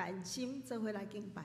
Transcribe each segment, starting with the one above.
安心做伙來敬拜。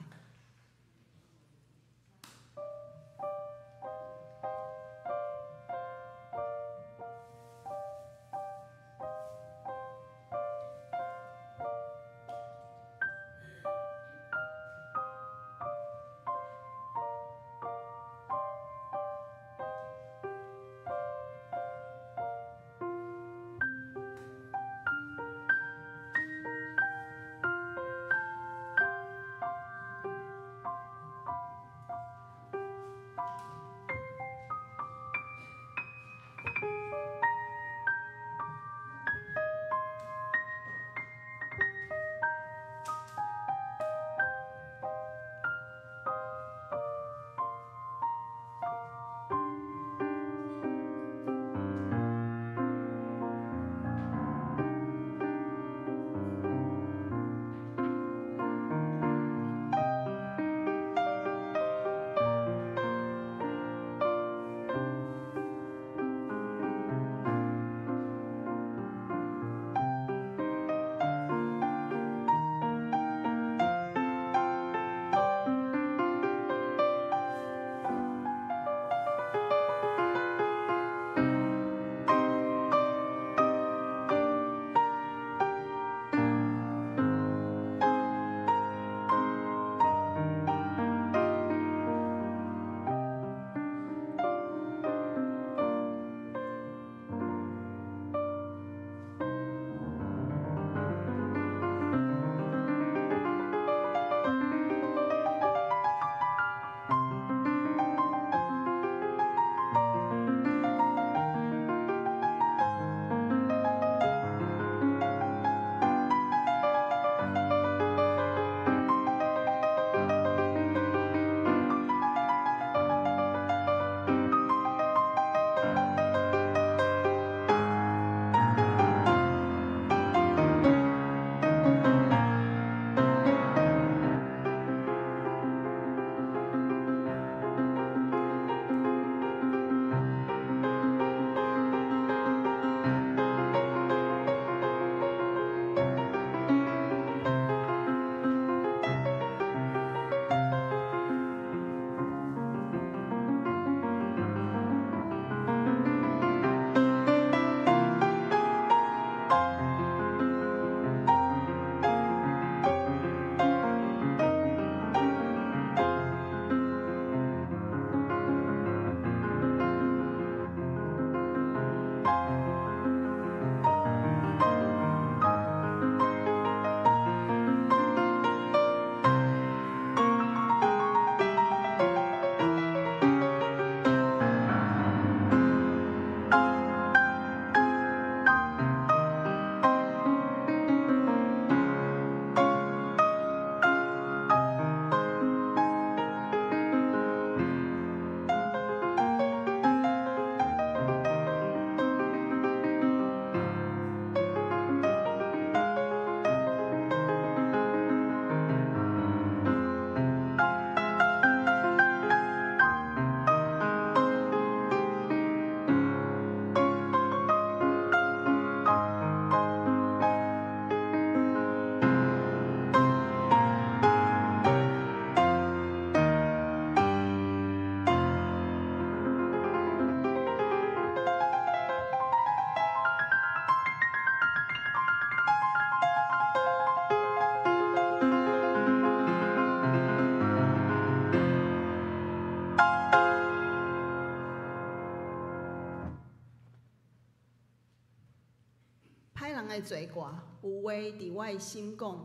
的罪過，有話佇我的心講，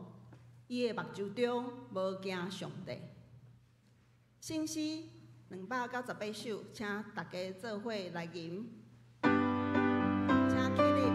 伊的目睭中無驚上帝。聖詩298首，請大家做伙來吟，請起立。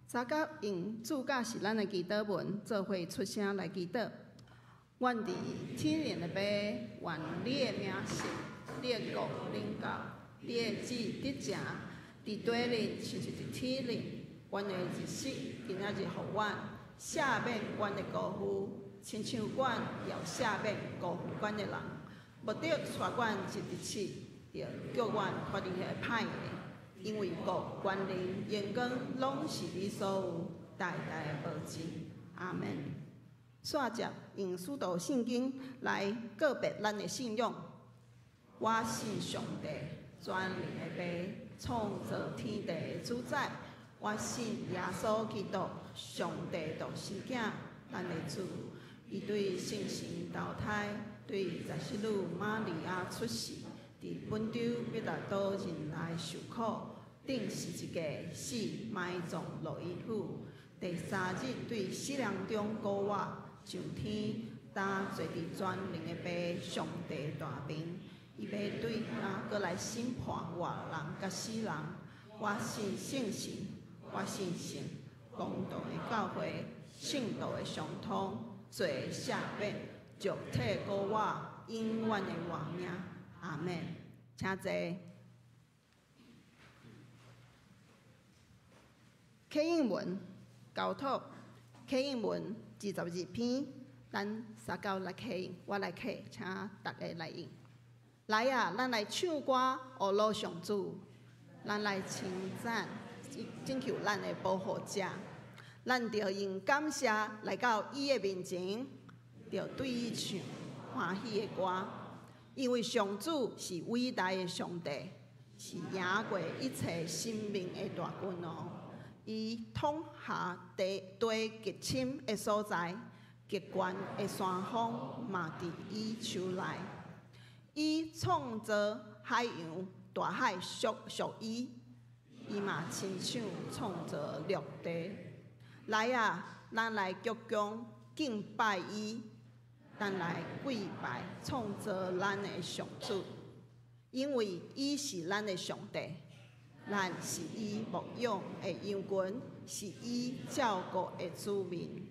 相佮用主佮是咱的祈禱文，做伙出聲來祈禱。阮佇天的父，願你的名聖，你的國臨到，你的旨意得成，佇地裡親像佇天裡。阮的日食今仔日予阮，赦免阮的過負，親像阮也有赦免辜負阮的人。毋著帶阮入去試，著救阮脫離彼个歹的。因為國、權能、榮光，攏是你所有，代代無盡。阿門。煞接用使徒信經來告白咱的信仰。我信上帝，全能的父，創造天地的主宰。我信耶穌基督，上帝獨生囝，咱的主。伊對聖神投胎，對十四女瑪利亞出世，佇本丟彼拉多忍耐受苦，釘十字架死，埋葬落陰府。第三日對死人中復活，上天，擔坐佇全能的父上帝大爿。伊欲對遐閣來審判活人佮死人。我信聖神，我信聖公同的教會，聖徒的相通，罪的赦免，肉體復活，永遠的活命。阿門。請坐。啟應文交託，啟應文22篇，咱相佮來啟應，我來啟，請逐家來應。來啊，咱來唱歌，呵咾上主，咱來稱讚，拯救咱的保護者。咱著用感謝來到伊的面前，著對伊唱歡喜的歌，因為上主是偉大的上帝，是贏過一切生命的大君王。伊統轄地地極深的所在，極懸的山峰嘛佇伊手內。伊創造海洋，大海屬伊，伊嘛親手創造陸地。來啊，咱來鞠躬敬拜伊，咱來跪拜創造咱的上主，因為伊是咱的上帝，咱是伊牧養的羊群，是伊照顧的子民。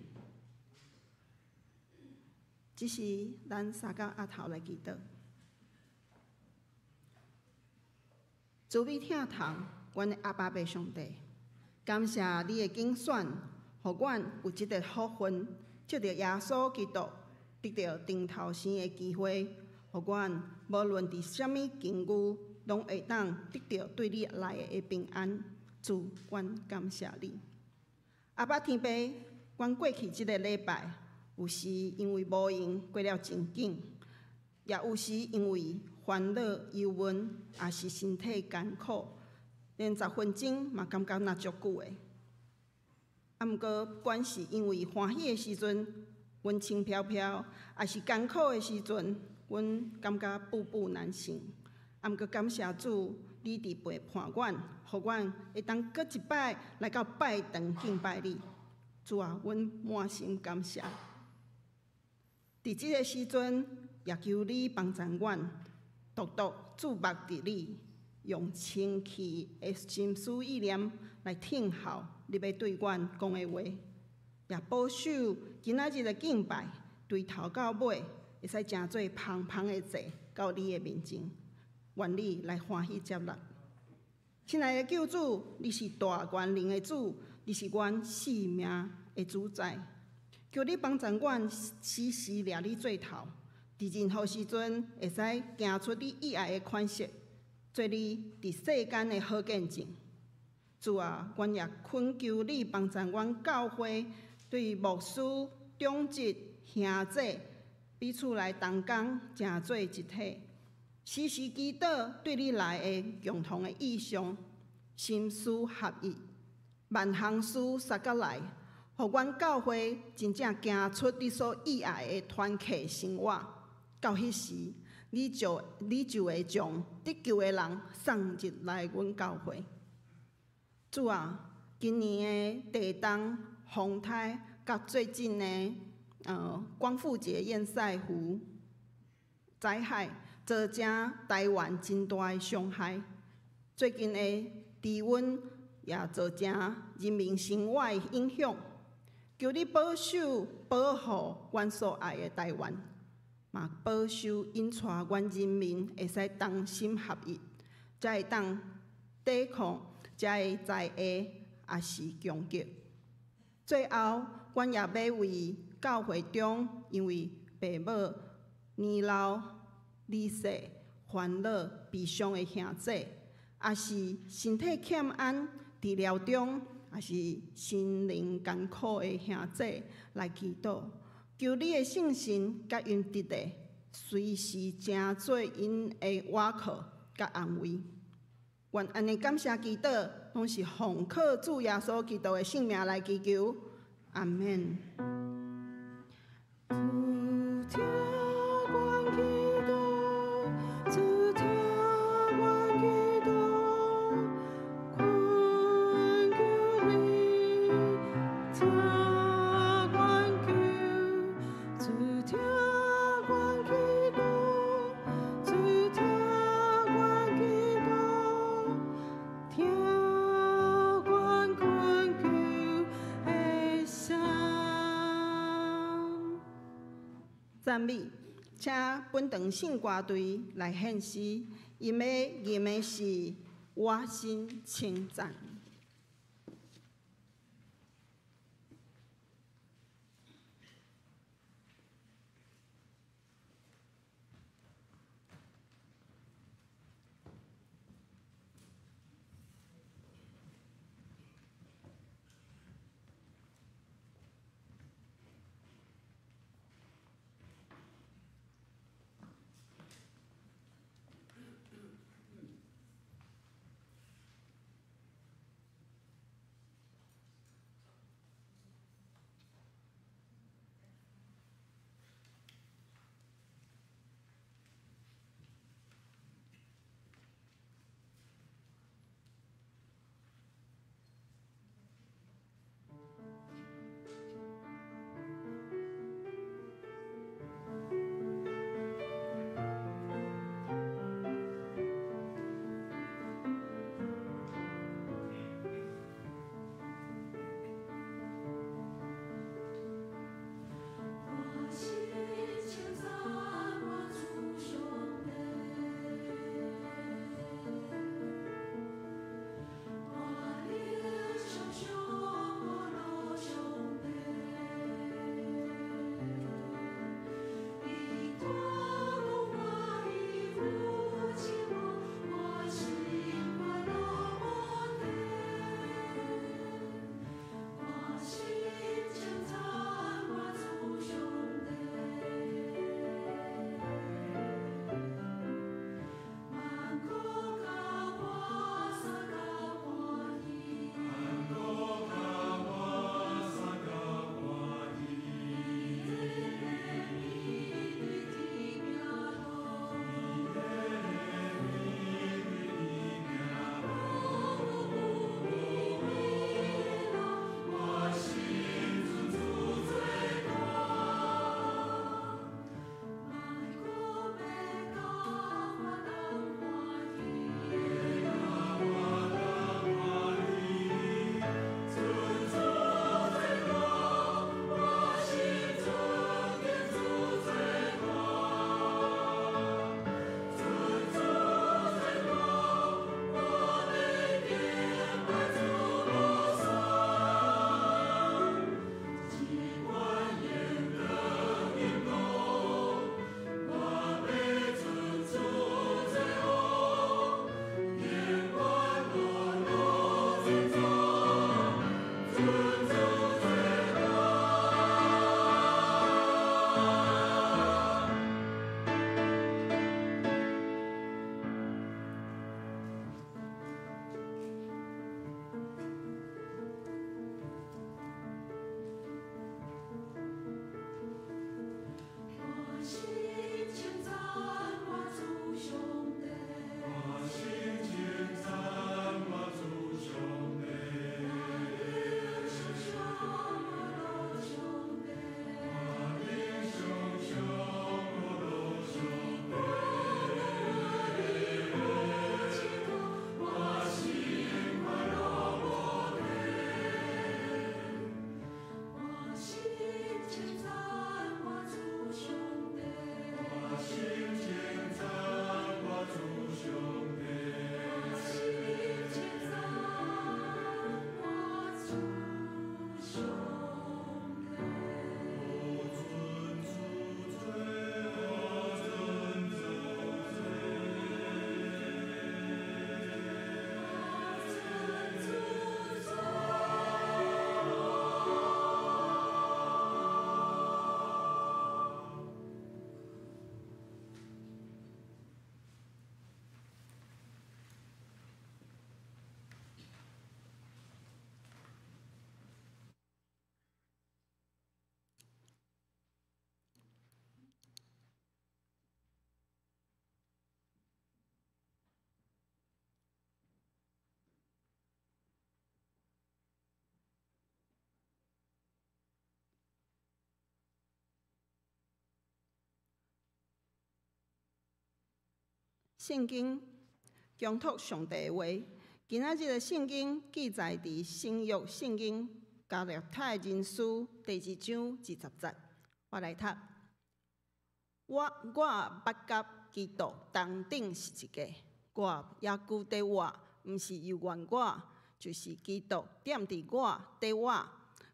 這時，咱相佮匣頭來祈禱。慈悲疼痛，阮的阿爸父上帝，感謝你的揀選，予阮有這个福分，藉著耶穌基督得著重頭生的機會，予阮無論佇啥物境遇，攏會當得著對你來的平安。主，阮感謝你。阿爸天父，阮過去這个禮拜，有時因為無閒過了真緊，也有時因為煩惱、憂悶，抑是身體艱苦，連10分鐘嘛感覺若足久的。啊，毋過不管是因為歡喜的時陣，阮輕飄飄；抑是艱苦的時陣，阮感覺步步難行。啊，毋過感謝主，你佇陪伴阮，予阮會當閣一擺來到拜堂敬拜你。主啊，阮滿心感謝。佇這个時陣，也求你幫助阮，獨獨注目佇你，用清氣的心思意念來聽候你欲對阮講的話，也保守今仔日的敬拜，對頭到尾會使成做芳芳的祭到你的面前，願你來歡喜接納。親愛的救主，你是大權能的主，你是阮性命的主宰，求你幫助阮時時掠你做頭，佇任何時陣會使行出你意愛的款式，做你佇世間的好見證。主啊，阮也懇求你幫助阮教會對牧師、長執、兄姐彼此來同工，成做一體，時時祈禱對你來的共同的意向，心思合一，萬項事相佮來，予阮教會真正行出你所意愛的團契生活。到彼時，你就會將得救的人送入來阮教會。主啊，今年的地動、風颱，佮最近的光復節堰塞湖災害，造成台灣真大的傷害。最近的低溫也造成人民生活的影響。求你保守保護阮所愛的台灣，嘛保守引帶阮人民會使同心合一，才會當抵抗這个災禍，抑是攻擊。最後，阮也欲為教會中因為爸母年老離世、煩惱、悲傷的兄姊，抑是身體欠安、治療中，抑是心靈艱苦的兄姊來祈禱，求你的聖神佮𪜶佇咧，隨時成做𪜶的倚靠佮安慰。願按呢感謝祈禱，攏是奉靠主耶穌基督的聖名來祈求，阿們。主聽阮祈禱，主聽阮祈禱，懇求你聽阮求，主聽阮祈禱，主聽阮祈禱，聽阮懇求的聲。讚美，請本堂聖歌隊來獻詩，𪜶欲吟的是《我心稱讚》。聖經強讀上帝的話。今仔日的聖經記載佇新約聖經加拉太人書第二章二十節。我來讀。我捌佮基督同釘十字架，我猶閣佇活，毋是由願我，就是基督踮佇我佇活。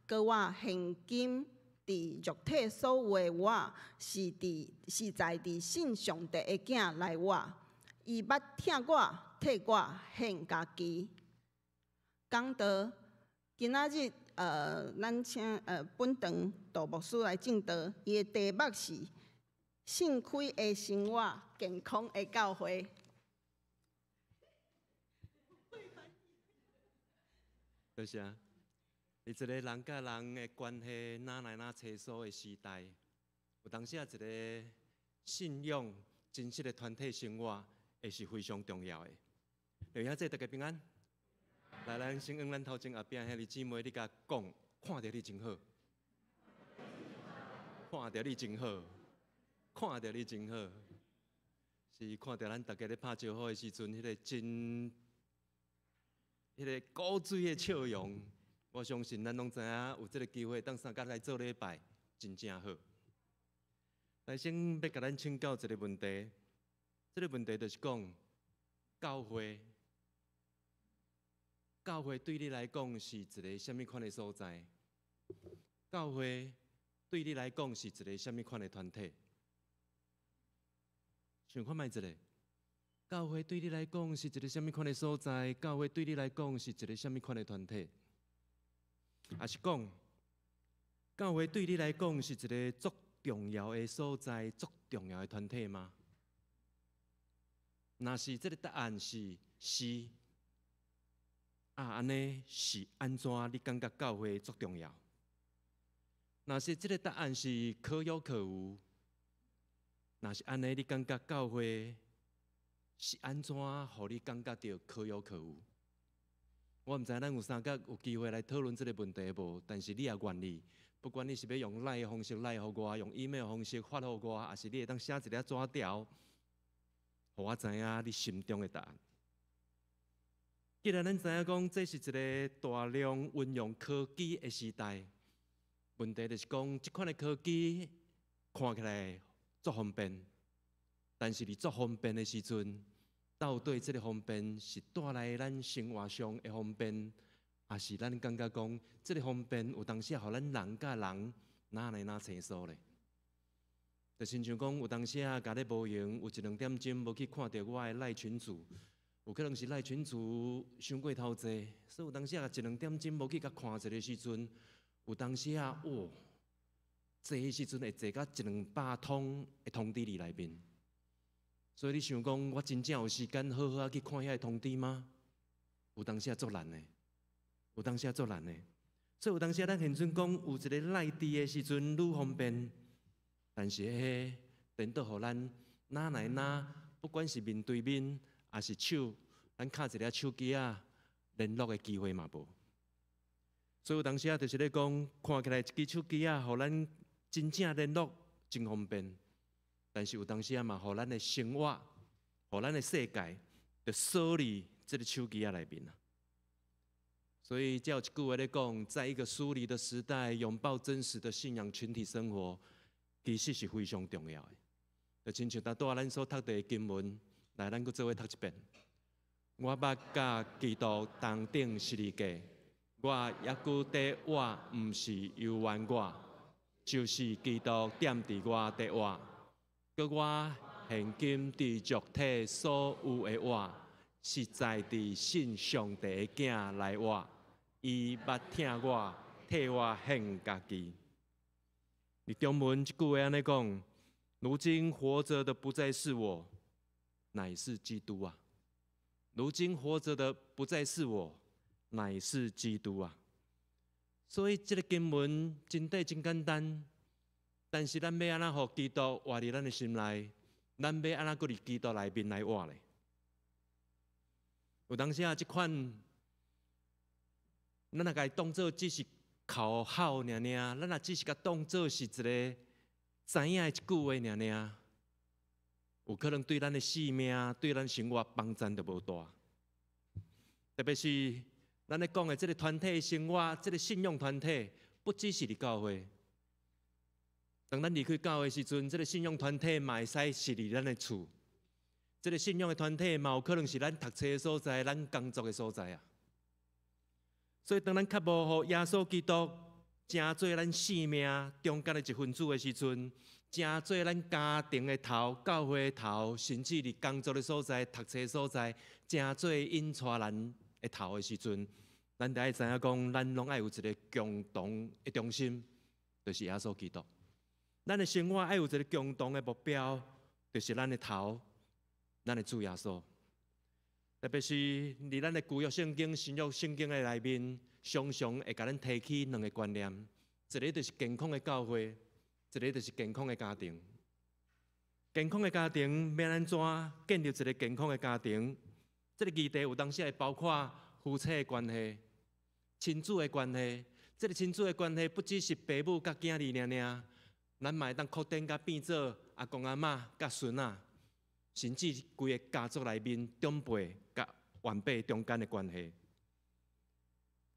閣我現今佇肉體所有的活，是在佇信上帝的囝來活。伊捌疼我，替我獻家己。講道，今仔日咱請本堂杜牧師來證道，伊的題目是信開的生活，健康的教會。多謝。佇一個人佮人的關係，哪來哪清楚的時代，有當時啊，一個信仰真實的團體生活，會是非常重要的。弟兄姊妹，大家平安。來，咱先向咱頭前後壁兄弟姊妹，你共講，看著你真好，看著你真好，看著你真好，是看著咱大家咧拍招呼的時陣，彼個真，彼個古錐的笑容。我相信咱攏知影有這个機會當相佮來做禮拜，真正好。來，先欲共咱請教一个問題，這个問題就是講，教會，教會對你來講是一个啥物款的所在？教會對你來講是一个啥物款的團體？想看覓一下，教會對你來講是一个啥物款的所在？教會對你來講是一个啥物款的團體？抑是講，教會對你來講是一个足重要的所在、足重要的團體嗎？若是這个答案是是，啊，按呢是按怎你感覺教會足重要？若是這个答案是可有可無，若是按呢，你感覺教會是按怎予你感覺著可有可無？我毋知咱有相佮有機會來討論這个問題無？但是你也願意，不管你是欲用 LINE 的方式來予我，用 email 方式發予我，抑是你會當寫一个紙條，予我知影你心中的答案。既然咱知影講這是一个大量運用科技的時代，問題就是講，這款的科技看起來足方便，但是佇足方便的時陣，到底這个方便是帶來咱生活上的方便，抑是咱感覺講這个方便有當時予咱人佮人哪來哪清楚咧？就親像講有當時啊，共咧無閒，有一兩點鐘無去看著我的 LINE 群組，有可能是 LINE 群組傷過頭濟，所以有當時啊，一兩點鐘無去共看一下時陣，有當時啊，哦，濟的時陣會濟甲一兩百通的通知佇內面。所以你想講，我真正有時間好好仔去看遐个通知嗎？有當時啊足難的，有當時啊足難的。所以有當時啊，咱現陣講有一个 LINE 佇的時陣愈方便，但是彼个顛倒予咱哪來哪，不管是面對面，抑是手，咱敲一个手機仔聯絡的機會嘛無。所以有當時啊，就是咧講，看起來一支手機仔，予咱真正聯絡真方便。但是有當時啊，嘛，予咱的生活，予咱的世界，就鎖佇這个手機仔內面啊。所以，才有一句話咧講，在一個疏離的時代，擁抱真實的信仰群體生活，其實是非常重要的。就親像拄仔咱所讀的經文，來，咱閣做伙讀一遍。我捌佮基督同釘十字架，我猶閣佇活，毋是由願我，就是基督踮佇我佇活。閣我現今佇肉體所有的活，是在佇信上帝的囝來活。伊捌疼我，替我獻家己。佇中文這句話按呢講：如今活著的不再是我，乃是基督啊！如今活著的不再是我，乃是基督啊！所以這个經文真短真簡單。但是咱欲按怎予基督活佇咱的心內？咱欲按怎閣佇基督內面來活咧？有當時啊，這款咱若共伊當做只是口號爾爾，咱若只是共當做是一个知影的一句話爾爾，有可能對咱的生命、對咱生活幫助就無大。特別是咱咧講的這个團體生活，這个信仰團體，不只是佇教會。當咱離開教會時陣，這个信仰團體嘛會使是佇咱的厝。這个信仰的團體嘛有可能是咱讀冊的所在，咱工作的所在啊。所以，當咱較無予耶穌基督成做咱生命中間的一份子的時陣，成做咱家庭的頭、教會的頭，甚至佇工作的所在、讀冊的所在，成做引帶咱的頭的時陣，咱就愛知影講，咱攏愛有一个共同的中心，就是耶穌基督。咱的生活愛有一个共同的目標，就是咱的頭，咱的主耶穌。特別是佇咱的舊約聖經、新約聖經的內面，常常會共咱提起兩个觀念，一个就是健康的教會，一个就是健康的家庭。健康的家庭欲按怎建立一个健康的家庭？這个議題有當時會包括夫妻的關係、親子的關係。這个親子的關係不只是爸母佮囝兒爾爾，咱嘛會當擴展佮變做阿公阿嬤佮孫仔，甚至規个家族內面長輩佮晚輩中間的關係。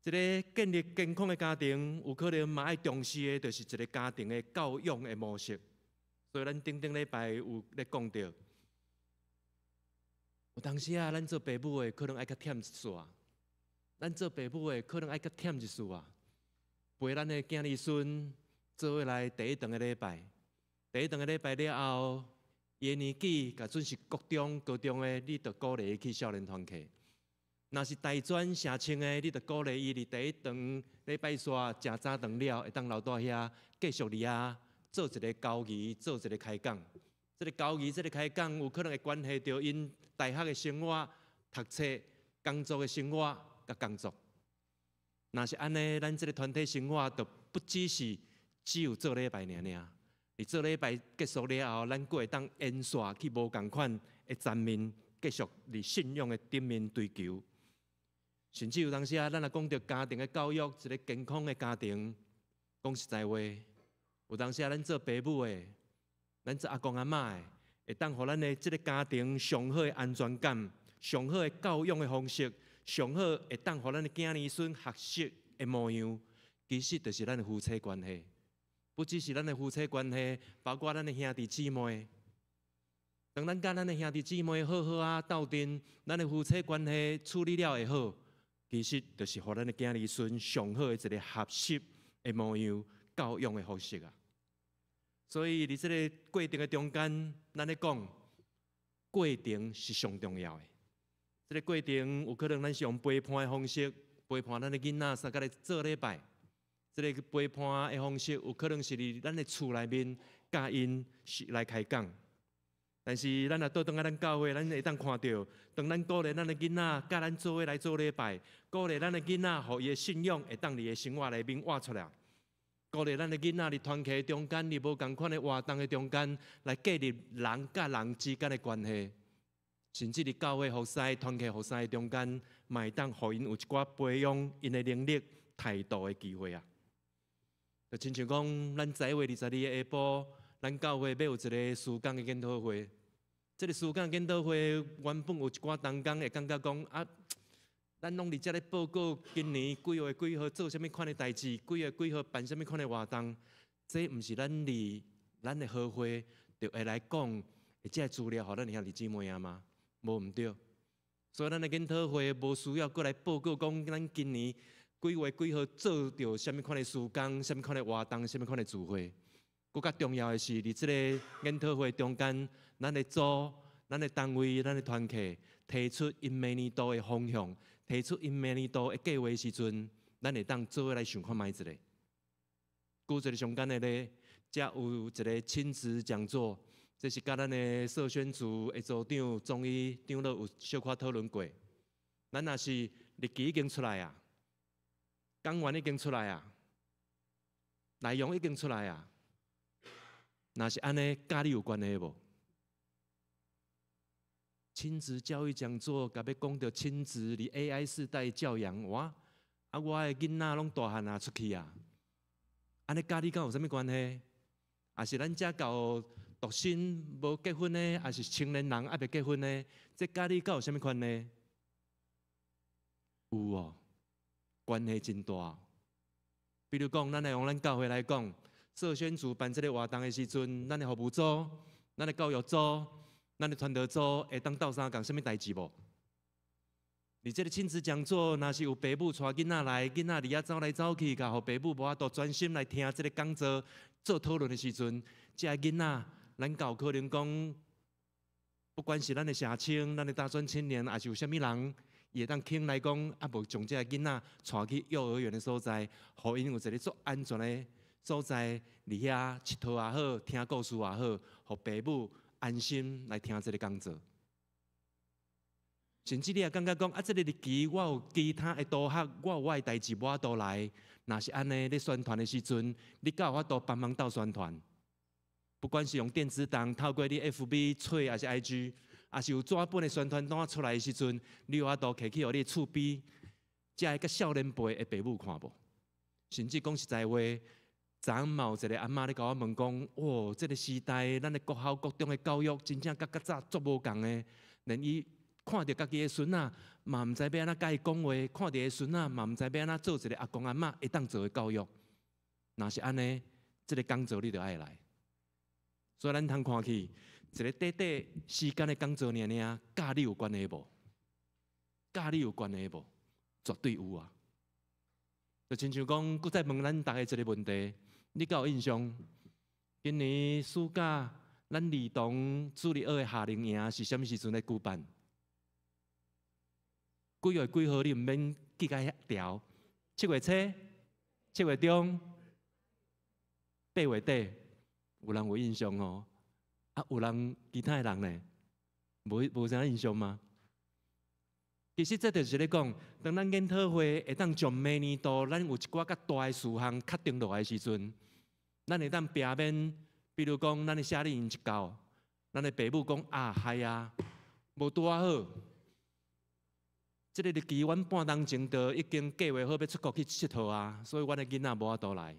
一个建立健康的家庭，有可能嘛愛重視的，就是一个家庭的教養的模式。所以咱頂頂禮拜有咧講著，有當時啊，咱做爸母的可能愛較忝一絲啊，咱做爸母的可能愛較忝一絲啊，陪咱的囝兒孫做伙來第一堂的禮拜，第一堂的禮拜了後，伊的年紀，假準是國中、高中的，你就鼓勵伊去少年團契；若是大專成青的，你就鼓勵伊佇第一堂禮拜煞食早頓了，會當留蹛遐繼續佇遐做一个交誼，做一个開講。這个交誼，這个開講，有可能會關係著𪜶大學的生活、讀冊、工作的生活佮工作。若是按呢，咱這个團體生活就不只是只有做禮拜爾爾。佇做禮拜結束了後，咱閣會當延續去無仝款的層面，繼續佇信仰的頂面追求。甚至有當時啊，咱若講著家庭的教育，一个健康的家庭，講實在話，有當時啊，咱做爸母的，咱做阿公阿嬤的，會當予咱的這个家庭上好的安全感，上好的教養的方式，上好會當予咱的囝兒孫學習的模樣，其實就是咱的夫妻關係。不只是咱的夫妻關係，包括咱的兄弟姊妹。當咱佮咱的兄弟姊妹好好仔鬥陣，咱的夫妻關係處理了會好，其實就是予咱的囝兒孫上好的一个學習的模樣、教養的方式啊。所以，佇這个過程的中間，咱咧講過程是上重要的。這个過程有可能咱是用陪伴的方式，陪伴咱的囡仔，相佮咧做禮拜。這个陪伴的方式有可能是佇咱的厝內面佮𪜶是來開講。但是咱若倒轉來咱教會，咱會當看著，當咱鼓勵咱的囡仔佮咱做伙來做禮拜，鼓勵咱的囡仔，予伊的信仰會當佇伊的生活內面活出來。鼓勵咱的囡仔佇團契中間，佇無仝款的活動的中間，來建立人佮人之間的關係，甚至佇教會服侍、團契服侍中間，嘛會當予𪜶有一寡培養𪜶的能力、態度的機會啊。就親像講，咱11月22下晡，咱教會欲有一个事工的研討會。這个事工研討會原本有一寡同工會感覺講啊，咱攏佇遮咧報告今年幾月幾號做啥物款的代誌，幾月幾號辦啥物款的活動，這毋是咱佇咱的合會就會來講的這个資料，予咱兄弟姊妹啊嗎？無毋對。所以咱的研討會無需要閣來報告講咱今年幾月幾號做著啥物款的事工、啥物款的活動、啥物款的聚會。閣較重要的是，佇這个研討會中間，咱的組、咱的單位、咱的團契提出𪜶明年度的方向，提出𪜶明年度的計劃時陣，咱會當做伙來想看覓一下。舉一个上簡單的例，遮有一个親子講座，這是佮咱的社宣組的組長鍾醫長老有小可討論過。咱若是日期已經出來啊，講員已經出來啊，內容已經出來啊，若是按呢，佮你有關係無？親子教育講座，共欲講著親子佇 AI 世代教養，哇！啊，我的囡仔攏大漢啊出去啊，按呢佮你敢有啥物關係？抑是咱遮到獨身無結婚的，抑是青年人猶未結婚的，這佮你敢有啥物關係？有哦，關係真大。比如講，咱來用咱教會來講，社宣組辦這个活動的時陣，咱的服務組、咱的教育組、咱的傳道組會當鬥相共啥物代誌無？佇這个親子講座，若是有爸母帶囡仔來，囡仔佇遐走來走去，共予爸母無法度專心來聽這个講座做討論的時陣，這个囡仔，咱敢有可能講，不管是咱的社青、咱的大專青年，抑是有啥物人，伊會當肯來講，啊無將這个囡仔帶去幼兒園的所在，予𪜶有一个足安全的所在，佇遐𨑨迌也好，聽故事也好，予爸母安心來聽這个講座。甚至你也感覺講，啊，這个日期我有其他的督學，我有我的代誌無法度來。若是按呢，咧宣傳的時陣，你敢有法度幫忙鬥宣傳？不管是用電子檔，透過你 FB、揣，抑是 IG，抑是有紙本的宣傳單出來的時陣，你有法度提去予你厝邊，遮个較少年輩的爸母看無？甚至講實在話，昨昏嘛有一个阿嬤咧共我問講，哦，這个時代，咱的國校、國中的教育，真正佮較早足無仝的，連伊看著家己的孫仔，嘛毋知欲按怎共伊講話；看著伊孫仔，嘛毋知欲按怎做一个阿公阿嬤會當做的教育。若是按呢，這个講座你著愛來。所以咱通看去，一个短短時間的講座爾爾，佮你有關係無？佮你有關係無？絕對有啊！就親像講，閣再問咱逐家一个問題，你敢有印象？今年暑假，咱兒童主日學的夏令營是啥物時陣咧舉辦？幾月幾號？你毋免記共遐牢。7月初、7月中、8月底，有人有印象哦？啊，有人其他的人呢？無啥印象嗎？其實這就是咧講，當咱研討會會當將明年度咱有一寡較大的事項確定落來的時陣，咱會當避免，比如講咱的夏令營一到，咱的爸母講啊，係啊，無拄仔好。這个日期，阮半冬前就已經計劃好欲出國去𨑨迌啊，所以阮的囡仔無法度來。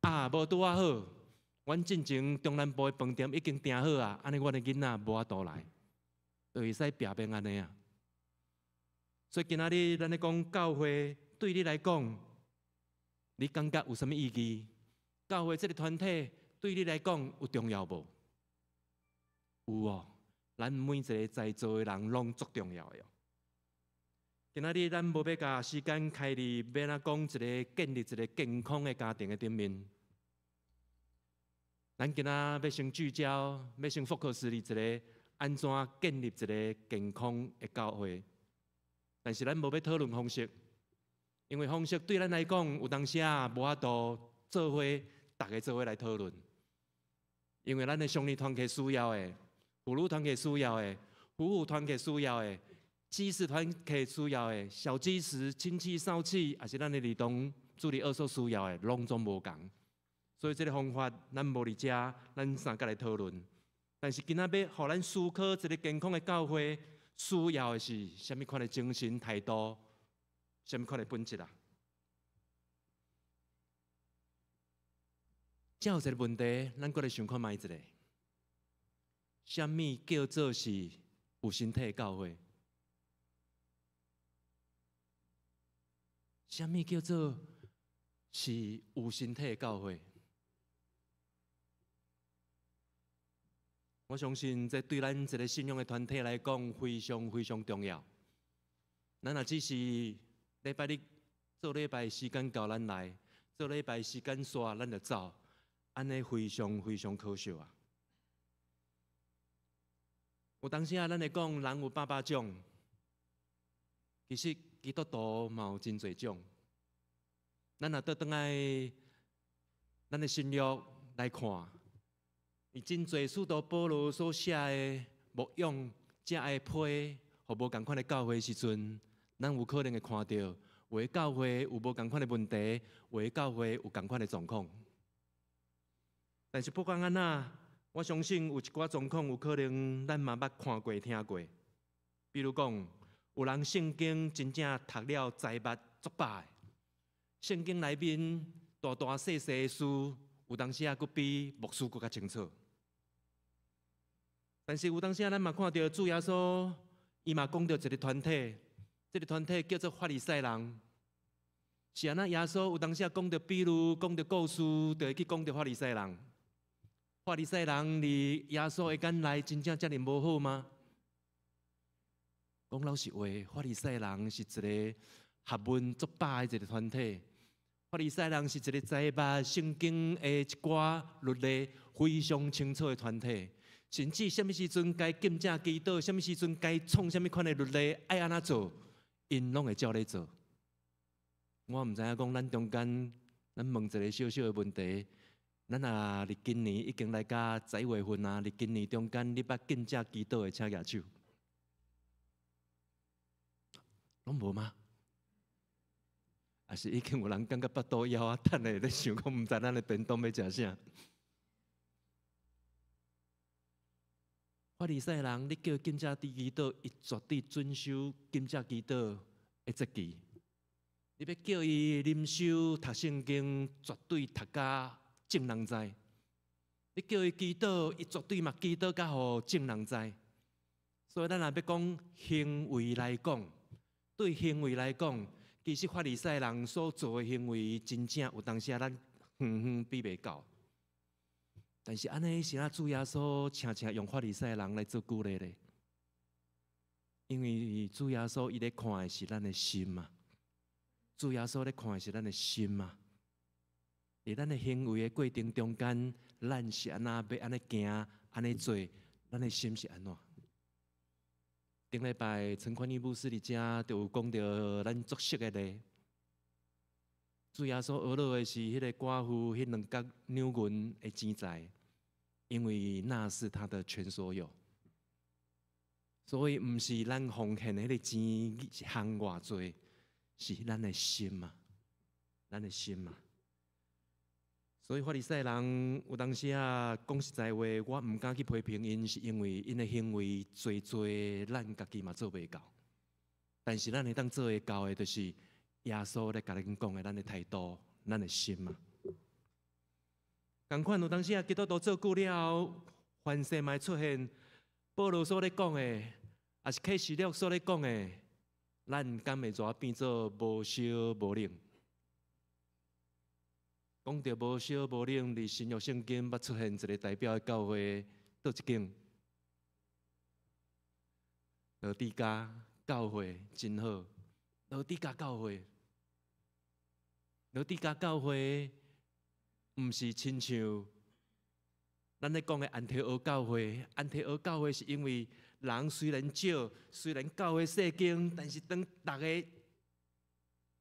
啊，無拄仔好，阮進前中南部的飯店已經訂好啊，按呢阮的囡仔無法度來，就會使避免按呢啊。所以今仔日咱咧講教會，對你來講，你感覺有啥物意義？教會這个團體對你來講有重要無？有哦，咱每一个在座的人攏足重要的哦。今仔日咱無欲共時間開佇欲按怎講一个建立一个健康的家庭的頂面。咱今仔欲先聚焦，欲先 focus 佇一个按怎建立一个健康的教會。但是咱無欲討論方式，因為方式對咱來講有當時啊無法度做伙，逐家做伙來討論。因為咱的少年團體需要的，婦女團體需要的，夫婦團體需要的，知識團體需要的，小知識、親戚、少氣，抑是咱的兒童主日學所需要的，攏總無仝。所以這个方法，咱無佇遮，咱三角來討論。但是今仔欲予咱思考一个健康的教會，需要的是啥物款的精神態度，啥物款的本質啊？這有一个問題，咱閣來想看覓一下，啥物叫做是有身體的教會？啥物叫做是有身體的教會？我相信這對咱一个信仰的團體來講非常非常重要。咱若只是禮拜日做禮拜時間到，咱來做禮拜時間煞，咱就走，按呢非常非常可惜啊！有當時啊，咱會講人有百百種，其實基督徒嘛有真濟種。咱若倒轉來咱的新約來看，伊真濟使徒保羅所寫的牧養遮的批，予無仝款的教會時陣，咱有可能會看著，有的教會有無仝款的問題，有的教會有仝款的狀況。但是不管按怎，我相信有一寡狀況有可能咱嘛捌看過、聽過。比如講，有人聖經真正讀了知捌足飽的，聖經內面大大細細的事，有當時啊，閣比牧師閣較清楚。但是有當時啊，咱嘛看著主耶穌，伊嘛講著一個團體，這個團體叫做法利賽人。是按怎耶穌有當時啊講著比喻，講著故事，就會去講著法利賽人。法利賽人佇耶穌的眼內，真正遮爾無好嗎？講老實話，法利賽人是一個學問足飽的一個團體。法利賽人是一個知捌聖經的一寡律例非常清楚的團體，甚至啥物時陣該禁食祈禱，啥物時陣該創啥物款的律例，愛按怎做，𪜶攏會照咧做。我毋知影講咱中間，咱問一個小小的問題：咱若佇今年已經來到11月份啊，佇今年中間，你捌禁食祈禱的，請舉手。攏無嗎？抑是已經有人感覺腹肚枵啊？等下咧想講，毋知咱的便當欲食啥？法利賽人，你叫禁食祈禱，伊絕對遵守禁食祈禱的節期。你欲叫伊靈修讀聖經，絕對讀甲眾人知。你叫伊祈禱，伊絕對嘛祈禱甲予眾人知。所以咱若欲講行為來講，對行為來講，其實法利賽人所做的行為，真正有當時啊，咱遠遠比袂到。但是按呢是按怎主耶穌常常用法利賽人來做舉例咧？因為主耶穌伊咧看的是咱的心嘛。主耶穌咧看的是咱的心嘛。佇咱的行為的過程中間，咱是按怎欲按呢行，按呢做，咱的心是按怎？頂禮拜陳寬義牧師佇遮就有講著咱足熟的例。主耶穌呵咾的是彼個寡婦，彼兩角兩銀的錢財，因為那是他的全所有。所以毋是咱奉獻的彼個錢項偌濟，是咱的心啊，咱的心啊。所以法利賽人有當時啊，講實在話，我毋敢去批評𪜶，是因為𪜶的行為濟濟，咱家己嘛做袂到。但是咱會當做會到的，就是耶穌咧共咱講的，咱的態度，咱的心啊。仝款有當時啊，基督徒做久了後，凡事嘛會出現。保羅所咧講的，抑是啟示錄所咧講的，咱敢會怎變做無燒無冷？講著無燒無冷，佇新約聖經捌出現一個代表的教會，佗一間？老底嘉教會真好，老底嘉教會，老底嘉教會，毋是親像咱咧講的安提阿教會。安提阿教會是因為人雖然少，雖然教會細間，但是當逐个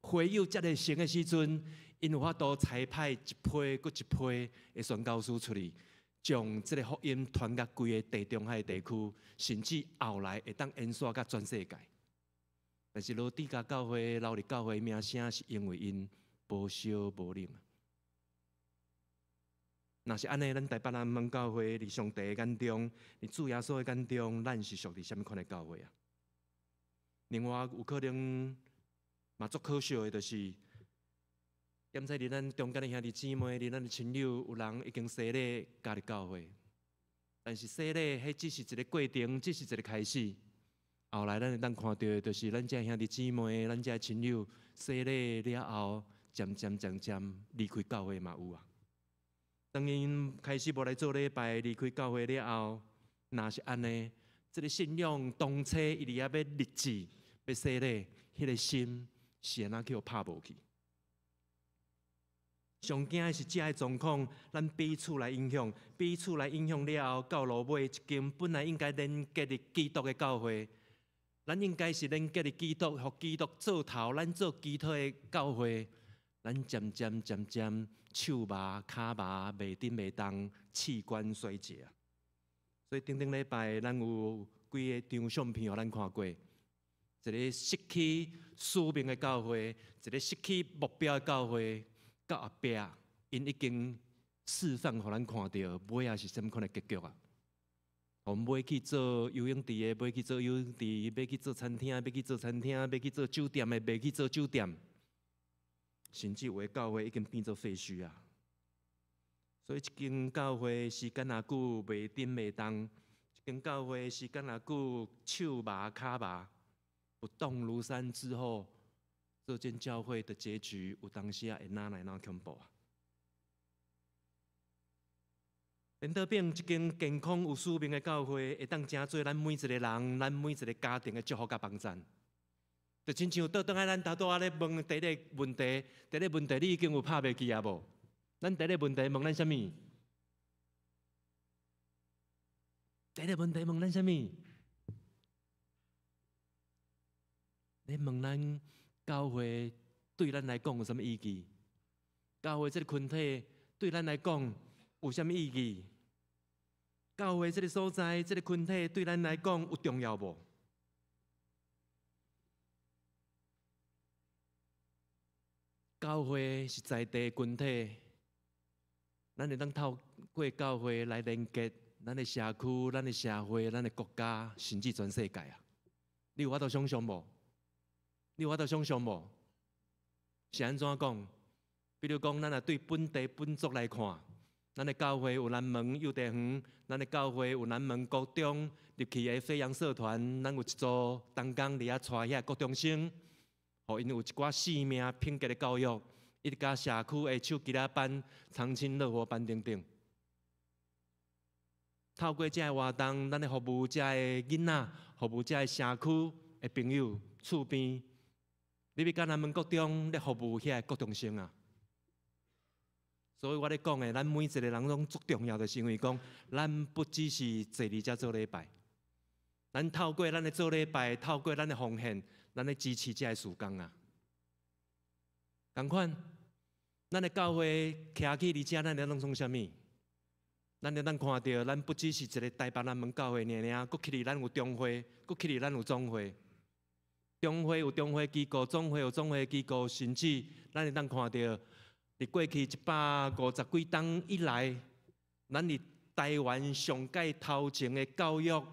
會友遮爾濟的時陣，𪜶有法度差派一批閣一批的宣教師出去，將這個福音傳到規个地中海地區，甚至後來會當延續到全世界。但是老底嘉教會、老底教會名聲是因為𪜶無燒無冷。若是按呢，咱台北南門教會佇上帝的眼中，佇主耶穌的眼中，咱是屬佇啥物款的教會啊？另外有可能嘛足可惜的，就是現在佇咱中間的兄弟姊妹，佇咱的親友，有人已經洗禮加入教會，但是洗禮彼只是一個過程，只是一個開始。後來咱會當看著的，就是咱這兄弟姊妹，咱這親友洗禮了後，漸漸漸漸離開教會嘛有啊。當𪜶開始無來做禮拜，離開教會了後，若是按呢，這个信仰當初伊佇遐欲立志欲洗禮，彼个心是按怎去予拍無去？上驚的是這个狀況，咱彼此來影響，彼此來影響了後，到落尾一間本來應該連結佇基督的教會，咱應該是連結佇基督，予基督做頭，咱做基督的教會，咱漸漸漸漸手麻、跤麻、袂振袂動，器官衰竭啊！所以頂頂禮拜，咱有幾个張相片予咱看過，一个失去使命的教會，一个失去目標的教會，到後壁，𪜶已經示範予咱看著，尾仔是啥物款的結局啊？予買去做游泳池的，買去做游泳池；欲去做餐廳，欲去做餐廳；欲去做酒店的，欲去做酒店。甚至有的教會已經變做廢墟啊！所以，一間教會時間若久袂振袂動，一間教會時間若久，手麻跤麻，不動如山之後，這間教會的結局有當時會哪來哪恐怖啊！連道炳這間健康有使命的教會，會當成做咱每一個人、咱每一個家庭的祝福佮幫贊。就親像倒轉來，咱頭拄仔咧問第一個問題，第一個問題你已經有拍袂記啊無？咱第一個問題問咱啥物？第一個問題問咱啥物？咧問咱教會對咱來講有啥物意義？教會這個群體對咱來講有啥物意義？教會這個所在、這個群體對咱來講有重要無？教會是在地群體，咱會當透過教會來連結咱的社區、咱的社會、咱的國家，甚至全世界啊！你有法度想像無？你有法度想像無？是按怎講？比如講，咱若對本地本族來看，咱的教會有南門幼稚園，咱的教會有南門國中入去的飛揚社團，咱有一組同工佇遐帶遐國中生。予𪜶有一寡生命品格的教育，一直佮社區的手機仔班、長青樂活班等等。透過這个活動，咱咧服務這个囡仔，服務這个社區的朋友、厝邊。你欲佮南門國中咧服務遐个國中生啊！所以我咧講的，咱每一個人攏足重要，就是因為講，咱不只是坐佇遮做禮拜，咱透過咱的做禮拜，透過咱的奉獻，咱咧支持這个事工啊。仝款，咱的教會徛起佇遮，咱咧攏創啥物？咱會當看著，咱不只是一个台北南門教會爾爾，閣起佇咱有中會，閣起佇咱有總會。中會有中會機構，總會有總會機構，甚至咱會當看著，佇過去150幾冬以來，咱佇台灣上蓋頭前的教育、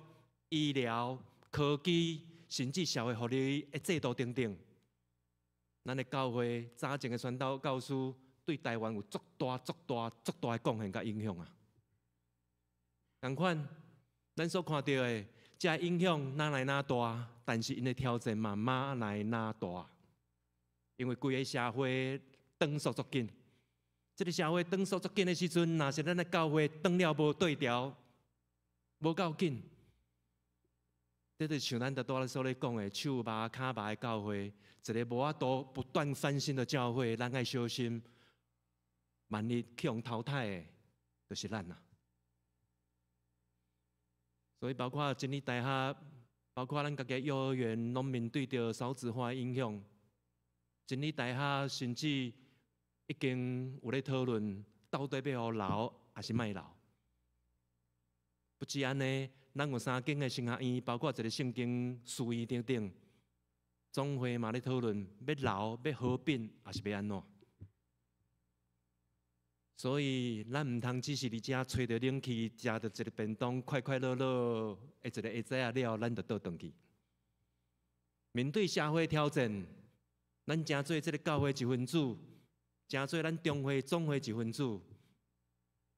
醫療、科技，甚至社會福利的制度等等，咱的教會早前的宣道教師對台灣有足大、足大、足大的貢獻佮影響啊！仝款，咱所看著的這个影響哪來哪大，但是𪜶的挑戰嘛馬來哪大，因為規个社會轉速足緊，這个社會轉速足緊的時陣，若是咱的教會轉了無對調，無夠緊，這就像咱拄仔所咧講的，手麻跤麻的教會，一个無法度不斷翻新的教會，咱愛小心，萬一去予淘汰的，就是咱啊。所以，包括真理大學，包括咱家己幼兒園，攏面對著少子化的影響。真理大學甚至已經有咧討論，到底欲予留抑是莫留。不止按呢，咱有三間的神學院，包括一个聖經書院等等，總會嘛咧討論欲留、欲合併，抑是欲按怎。所以，咱毋通只是佇遮吹著冷氣，食著一个便當，快快樂樂的一个下晝仔了，咱就倒轉去。面對社會挑戰，咱成做這个教會一分子，成做咱中會總會一分子，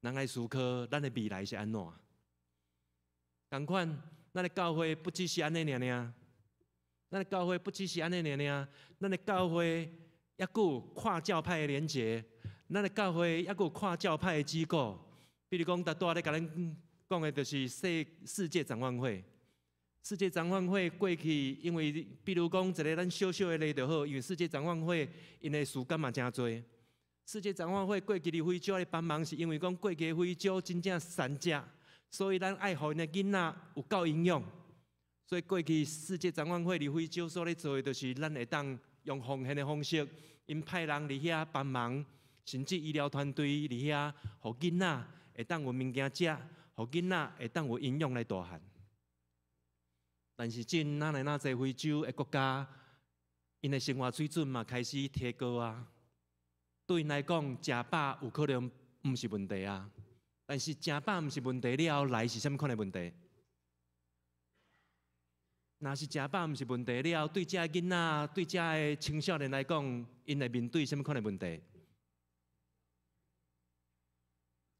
咱愛思考咱的未來是按怎。仝款，咱的教會不只是按呢爾爾，咱的教會不只是按呢爾爾，咱的教會猶閣有跨教派的連結。咱的教會猶閣有跨教派的機構，比如講，拄仔咧共咱講的，就是世界展望會。世界展望會過去，因為比如講一个咱小小的例就好，因為世界展望會𪜶的時間嘛誠濟。世界展望會過去佇非洲咧幫忙，是因為講過去非洲真正散食，所以咱愛予𪜶的囡仔有夠營養。所以過去世界展望會佇非洲所咧做的，就是咱會當用奉獻的方式，𪜶派人佇遐幫忙。甚至醫療團隊佇遐，予囡仔會當有物件食，予囡仔會當有營養來大漢。但是，這哪來哪濟非洲的國家，𪜶的生活水準嘛開始提高啊。對𪜶來講，食飽有可能毋是問題啊。但是，食飽毋是問題了後來是啥物款的問題？若是食飽毋是問題了後，對這个囡仔、對這个青少年來講，𪜶會面對啥物款的問題？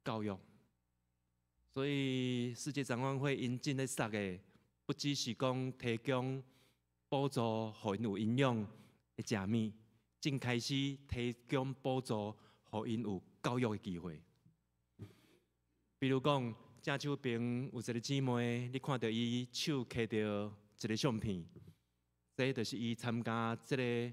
教育。所以世界展望會𪜶真咧捒的，不只是講提供補助，予𪜶有營養的食物，正開始提供補助，予𪜶有教育的機會。比如講，正手邊有一個姊妹，你看著伊手提著一個相片，這就是伊參加這个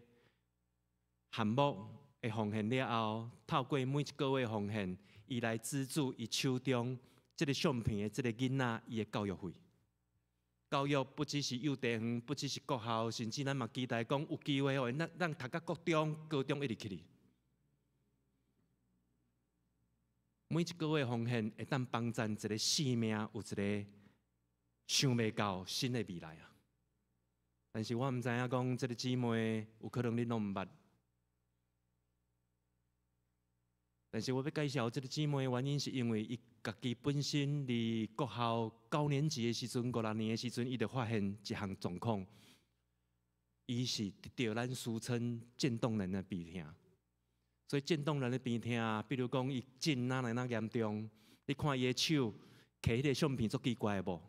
項目的奉獻了後，透過每一個月奉獻，伊來資助伊手中這个相片的這个囡仔伊的教育費。教育不只是幼稚園，不只是國校，甚至咱嘛期待講有機會予𪜶咱讀甲國中、高中一直去。每一個月奉獻會當幫贊一個生命，有一个想袂到新的未來啊！但是我毋知影講這个姊妹有可能恁攏毋捌。但是我欲介紹這个姊妹的原因，是因為伊家己本身佇國校九年級的時陣，五六年的時陣，伊就發現一項狀況，伊是得著咱俗稱漸凍人的病痛。所以漸凍人的病痛，比如講伊震哪來哪嚴重，你看伊的手提彼个相片足奇怪的無？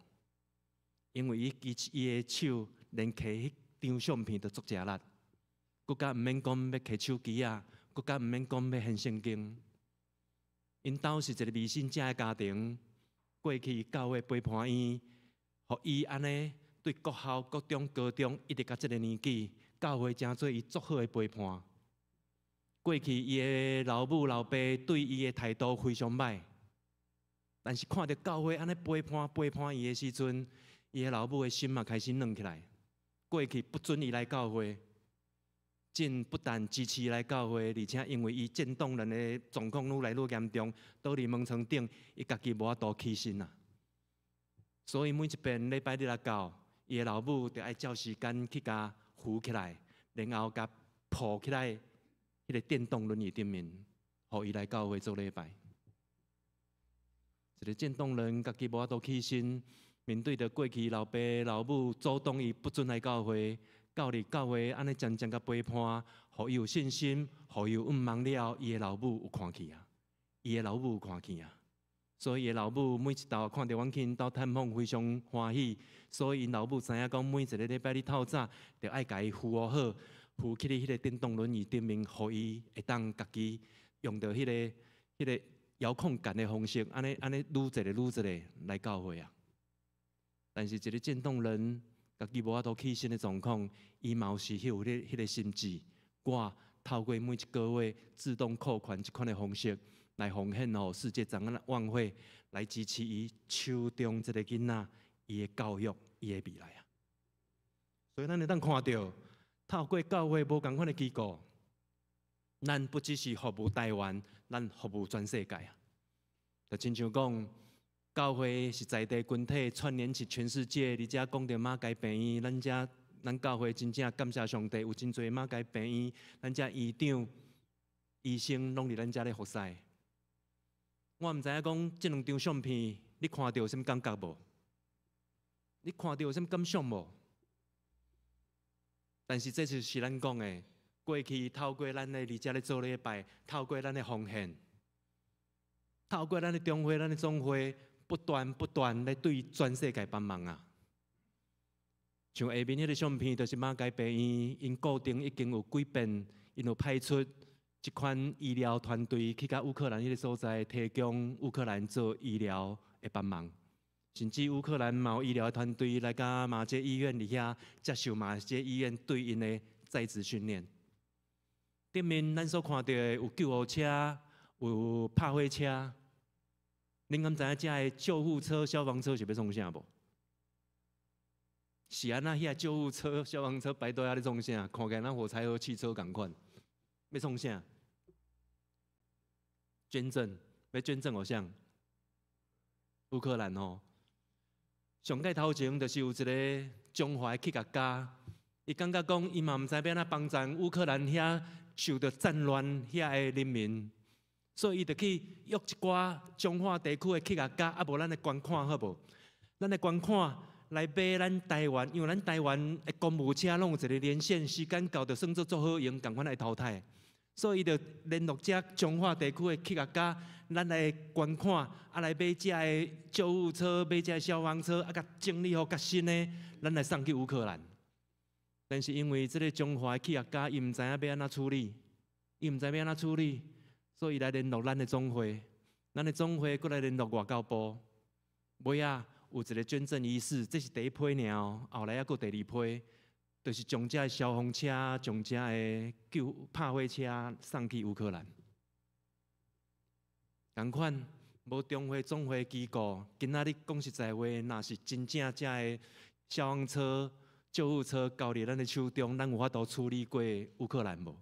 因為伊伊伊的手連提彼張相片都足食力，閣較毋免講欲提手機仔，閣較毋免講欲掀聖經。𪜶兜是一个迷信者的家庭，過去教會陪伴伊，予伊按呢對國校、國中、高中一直到這个年紀，教會成做伊足好的陪伴。過去伊的老母老爸對伊的態度非常䆀，但是看著教會按呢陪伴陪伴伊的時陣，伊的老母的心嘛開始軟起來。過去不准伊來教會。真不但支持伊來教會，而且因為伊漸凍人的狀況愈來愈嚴重，倒佇門床頂，伊家己無法度起身啊。所以每一遍禮拜日仔到，伊的老母就愛照時間去共扶起來，然後共抱起來，彼个電動輪椅頂面，予伊來教會做禮拜。一个漸凍人家己無法度起身，面對著過去老爸老母阻擋伊不准來教會。到佇教會按呢漸漸共陪伴，予伊有信心，予伊有向望了後，伊的老母有看見啊，伊的老母有看見啊，所以伊的老母每一晝看著阮去𪜶兜探訪，非常歡喜。所以𪜶老母知影講，每一个禮拜日透早，著愛共伊扶好，扶起佇彼个電動輪椅頂面，予伊會當家己用著彼个遙控桿的方式，按呢按呢愈一个愈一个來教會啊。但是一个漸凍人，家己無法度起身的狀況，伊嘛有是有彼个心志。我透過每一個月自動扣款這款的方式來奉獻予世界展望會，來支持伊手中這个囡仔伊的教育、伊的未來啊。所以咱會當看著，透過教會無仝款的機構，咱不只是服務台灣，咱服務全世界啊。就親像講，教會是在地群體串聯起全世界。而且講著馬偕病院，咱遮咱教會真正感謝上帝，有真濟馬偕病院，咱遮院長、醫生攏佇咱遮咧服侍。我毋知影講這兩張相片，你看著有啥物感覺無？你看著有啥物感想無？但是這就是咱講的，過去透過咱的佇遮咧做禮拜，透過咱的奉獻，透過咱的中會、咱的總會，不斷不斷咧對全世界幫忙啊！像下面彼个相片，就是馬偕病院，𪜶固定已經有幾遍，𪜶有派出這款醫療團隊去到烏克蘭彼个所在，提供烏克蘭做醫療的幫忙。甚至烏克蘭嘛有醫療的團隊來到馬偕醫院佇遐接受馬偕醫院對𪜶的在職訓練。頂面咱所看著的有救護車，有拍火車。恁敢知影遮的救護車、消防車是欲創啥無？是按怎？遐救護車、消防車排隊遐咧創啥？看起來若火柴盒汽車仝款，欲創啥？捐贈，欲捐贈予啥？烏克蘭吼，上蓋頭前就是有一个中華的企業家，伊感覺講伊嘛毋知欲按怎幫贊烏克蘭遐受著戰亂遐的人民。所以伊就去約一寡彰化地區的企業家，啊無咱的捐款好無？咱的捐款來買咱台灣，因為咱台灣的公務車攏有一个年限，時間到就算做足好用，仝款愛淘汰。所以伊就聯絡遮彰化地區的企業家，咱來捐款，啊來買遮的救護車、買遮的消防車，啊共整理予較新的，咱來送去烏克蘭。但是因為這个彰化的企業家，伊毋知影欲按怎處理，伊毋知欲按怎處理，所以伊來聯絡咱的總會，咱的總會閣來聯絡外交部。尾仔有一個捐贈儀式，這是第一批爾哦，後來猶閣第二批，就是將遮的消防車、將遮的救拍火車送去烏克蘭。仝款無中會總會機構，今仔日講實在話，若是真正遮的消防車、救護車交佇咱的手中，咱有法度處理過烏克蘭無？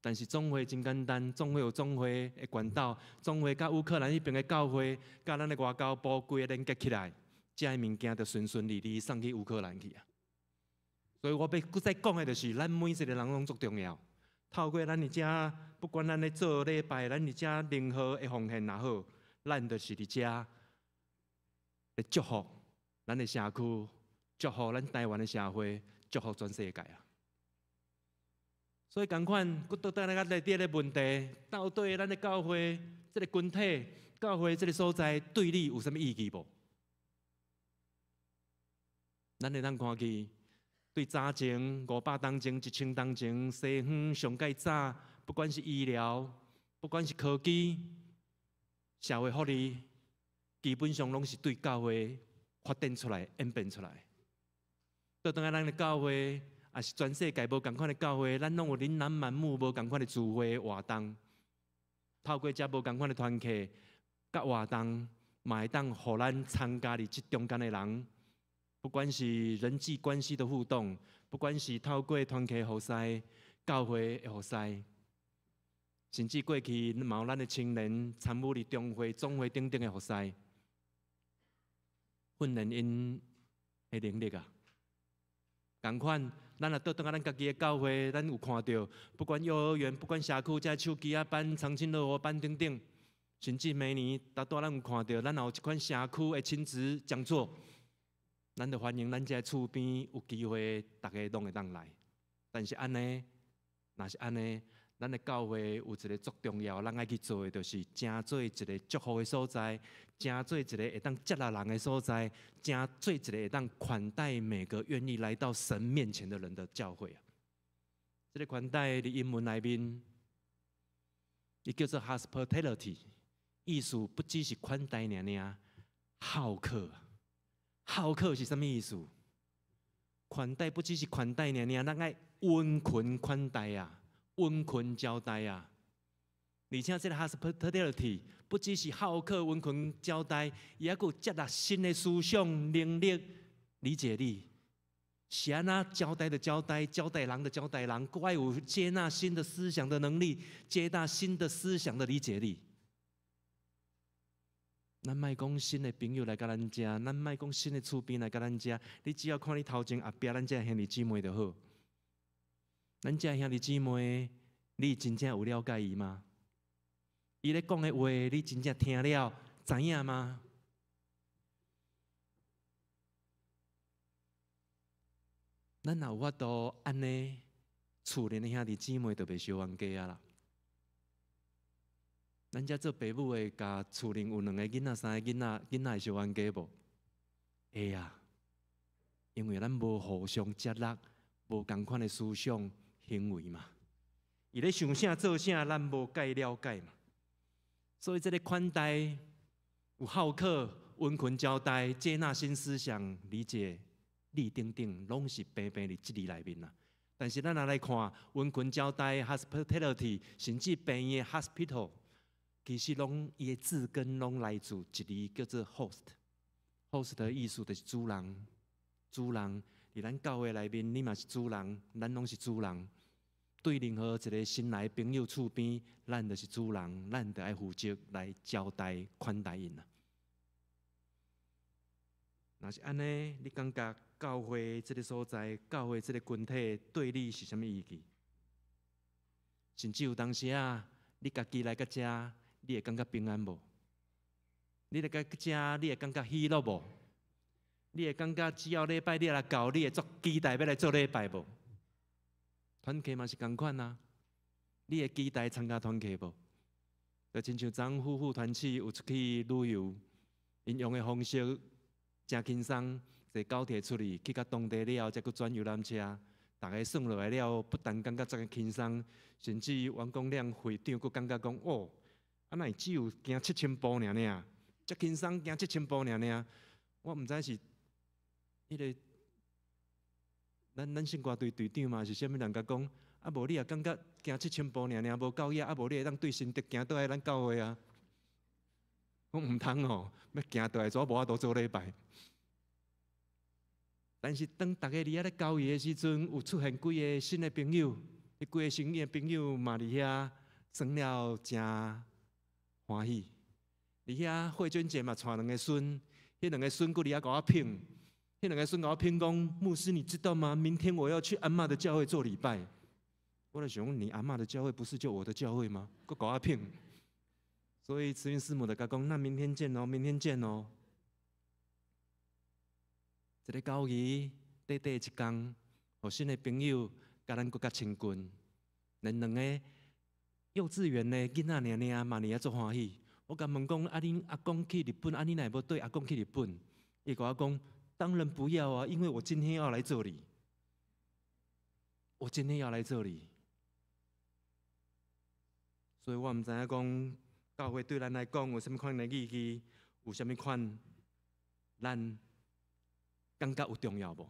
但是總會真簡單，總會有總會的管道，總會佮烏克蘭彼爿的教會，佮咱的外交部規个連結起來，遮的物件就順順利利送去烏克蘭去啊。所以我欲閣再講的就是，咱每一個人攏足重要。透過咱佇遮，不管咱咧做禮拜，咱佇遮任何的奉獻也好，咱就是佇遮咧祝福咱的社區，祝福咱台灣的社會，祝福全世界啊！所以仝款，閣倒轉來咱內底的問題，到底咱的教會這个群體，教會這个所在，對你有啥物意義無？咱會當看見，對早前500冬前、1000冬前，西方上蓋早，不管是醫療，不管是科技、社會福利，基本上攏是對教會發展出來、演變出來。倒轉來咱的教會，也是全世界無仝款的教會，咱攏有琳琅滿目無仝款的聚會活動，透過遮無仝款的團契佮活動，嘛會當予咱參加佇這中間的人，不管是人際關係的互動，不管是透過團契服侍、教會的服侍，甚至過去嘛有咱的青年參與佇中會、總會等等的服侍，訓練𪜶的能力啊。仝款，咱若倒轉來咱家己的教會，咱有看著，不管幼兒園，不管社區遮手機仔班、長青樂活班等等，甚至明年，逐拄咱有看著，咱也有一款社區的親子講座，咱就歡迎咱遮厝邊有機會，逐家攏會當來。但是按呢，若是按呢，咱的教會有一个足重要，咱愛去做的，就是成做一个祝福的所在，成做一个會當接納人的所在，成做一个會當款待每個願意來到神面前的人的教會啊！這个款待佇英文內面，伊叫做 hospitality，意思不只是款待爾爾，好客。好客是啥物意思？款待不只是款待爾爾，咱愛溫馨款待啊！溫馨招待啊！而且這个 hospitality 不只是好客溫馨招待，伊猶閣有接納新的思想、能力、理解力。是按怎招待的招待，招待人的招待人，閣愛有接納新的思想的能力，接納新的思想的理解力。咱莫講新的朋友來共咱遮，咱莫講新的厝邊來共咱遮，你只要看你頭前後壁咱遮兄弟姊妹就好。咱遮兄弟姊妹，你真正有了解伊嗎？伊咧講的話，你真正聽了知影嗎？咱若有法度按呢，厝內的兄弟姊妹就袂相冤家啊啦。咱遮做爸母的，共厝內有兩个囡仔、三个囡仔，囡仔會相冤家無？會啊，因為咱無互相接納，無仝款的思想行為嘛。伊咧想啥做啥，咱無蓋了解嘛。所以這个款待有好客、溫馨招待、接納新思想、理解力等等，攏是平平佇這字內面啦。但是咱若來看溫馨招待（hospitality），甚至病院（hospital），其實攏伊的字根攏來自一字叫做 host。host 的意思就是主人，主人佇咱教會內面，你嘛是主人，咱攏是主人。對任何一个新來朋友厝邊，咱就是主人，咱就愛負責來招待款待𪜶啊。若是按呢，你感覺教會這个所在，教會這个群體對你是啥物意義？甚至有當時啊，你家己來到遮，你會感覺平安無？你來到遮，你會感覺喜樂無？你會感覺只要禮拜日來到，你會足期待欲來做禮拜無？團契嘛是仝款啊。你會期待參加團契無？就親像昨夫婦團契有出去旅遊，𪜶用的方式誠輕鬆，坐高鐵出去，去到當地了後，才閣轉遊覽車。逐家算落來了，不但感覺這個輕鬆，甚至王公亮會長閣感覺講：哦，啊哪會只有行7000步爾爾，遮輕鬆行七千步爾爾。我毋知是彼個咱聖歌隊隊長嘛，是啥物人共講？啊無你也感覺行七千步爾爾無夠額，啊無你會當對新竹行倒來咱教會啊？講毋通哦，欲行倒來怎無法度做禮拜。但是當逐家佇遐咧交易的時陣，有出現幾个新的朋友，彼幾个新的朋友嘛佇遐耍了誠歡喜。佇遐慧娟姐嘛帶兩个孫，彼兩个孫閣佇遐共我騙，彼兩个孫共我騙講，牧師你知道嗎？明天我要去阿嬤的教會做禮拜。我就想講，你阿嬤的教會不是就我的教會嗎？閣共我騙。所以慈雲師母就共講，那明天見哦，明天見哦。一个交誼，短短一工，予新的朋友共咱閣較親近。連兩个幼稚園的囡仔爾爾嘛佇遐足歡喜。我共問講，啊恁阿公去日本，啊你若會欲綴阿公去日本？伊共我講，當然不要啊，因為我今天要來這裡。我今天要來這裡。所以我毋知影講，教會對咱來講有啥物款的意義，有啥物款咱感覺有重要無？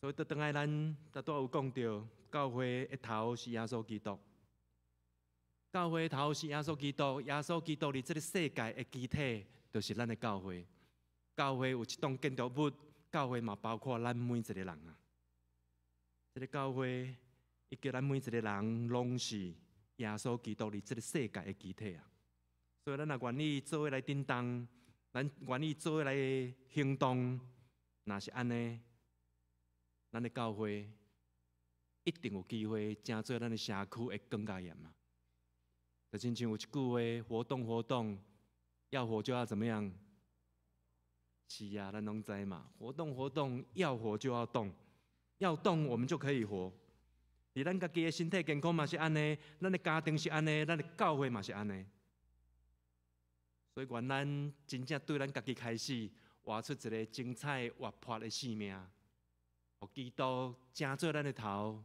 所以倒轉來，咱拄拄有講著，教會的頭是耶穌基督，教會的頭是耶穌基督，耶穌基督佇這个世界的肢體，就是咱的教會。教會有一棟建築物，教會嘛包括咱每一个人啊。這个教會，伊叫咱每一个人攏是耶穌基督佇這个世界的肢體啊。所以咱若願意做伙來振動，咱願意做伙來行動，若是按呢，咱的教會一定有機會成做咱的社區的光佮鹽啊。就親像有一句話：活動活動，要活就要怎麼樣？是啊，咱攏知嘛。活動活動，要活就要動，要動我們就可以活。佇咱家己的身體健康嘛是按呢，咱的家庭是按呢，咱的教會嘛是按呢。所以，願咱真正對咱家己開始活出一个精彩活潑的生命，予基督成做咱的頭。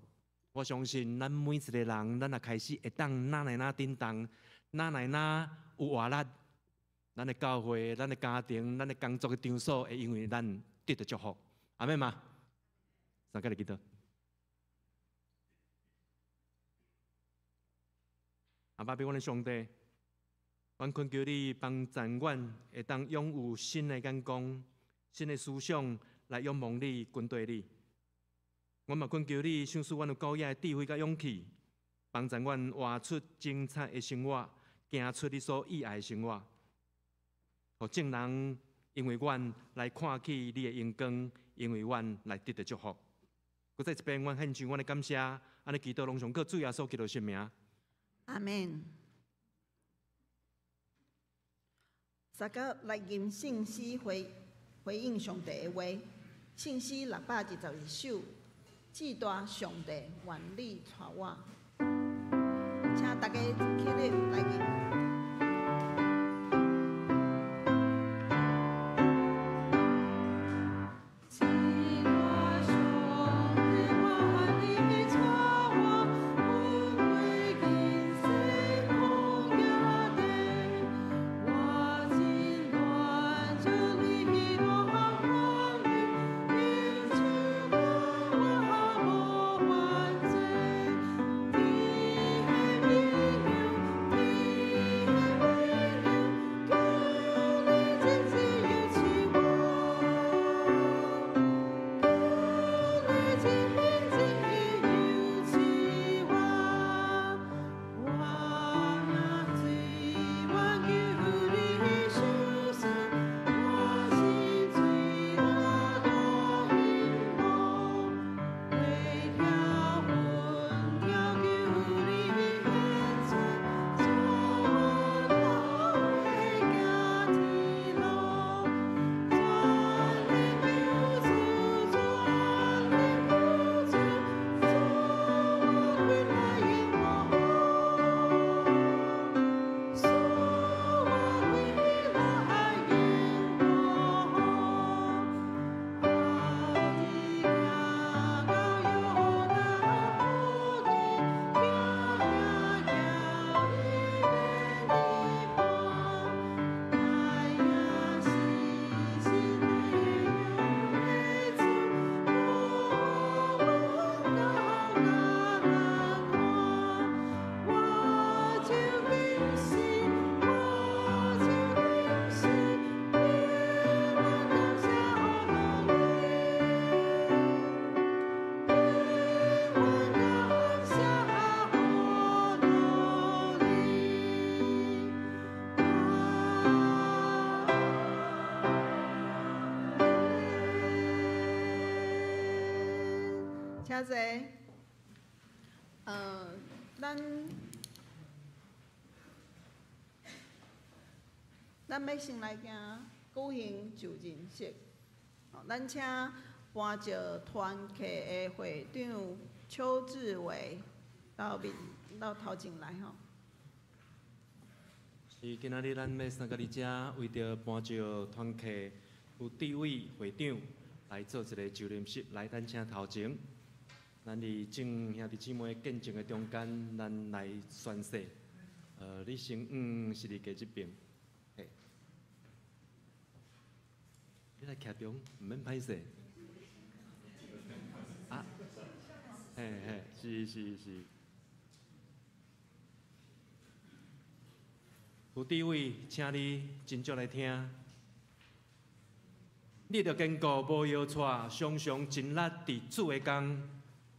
我相信，咱每一个人，咱若開始會當哪來哪振動，哪來哪有活力，咱的教會、咱的家庭、咱的工作的場所，會因為咱得著祝福。阿們嗎？三個來祈禱。阿爸，父阮的上帝，阮懇求你幫助阮，會當擁有新的眼光、新的思想來仰望你、跟隨你。阮嘛懇求你，賞賜阮有夠額的智慧佮勇氣，幫助阮活出精彩的生活，行出你所喜愛的生活，予眾人因為阮來看起你的榮光，因為阮來得著祝福。閣再一遍，阮獻上阮的感謝，按呢祈禱攏奉靠主耶穌基督聖名。阿們。大家來吟聖詩回回應上帝的話，聖詩621首，至大上帝願你帶我，請大家起立來吟。天請坐。咱咱欲先來行舉行就任式。咱請盤石團契的會長邱志偉到面到頭前來吼。是，今仔日咱欲三佮佇遮，為著盤石團契有智偉會長來做一个就任式，來咱請頭前。咱佇眾兄弟姊妹見證的中間，咱來宣誓。你先是佇家這邊，嘿，你來徛中，毋免歹勢。啊，嘿嘿，是是是。胡智偉，請你斟酌來聽。你著堅固無搖掣，常常盡力佇主的工，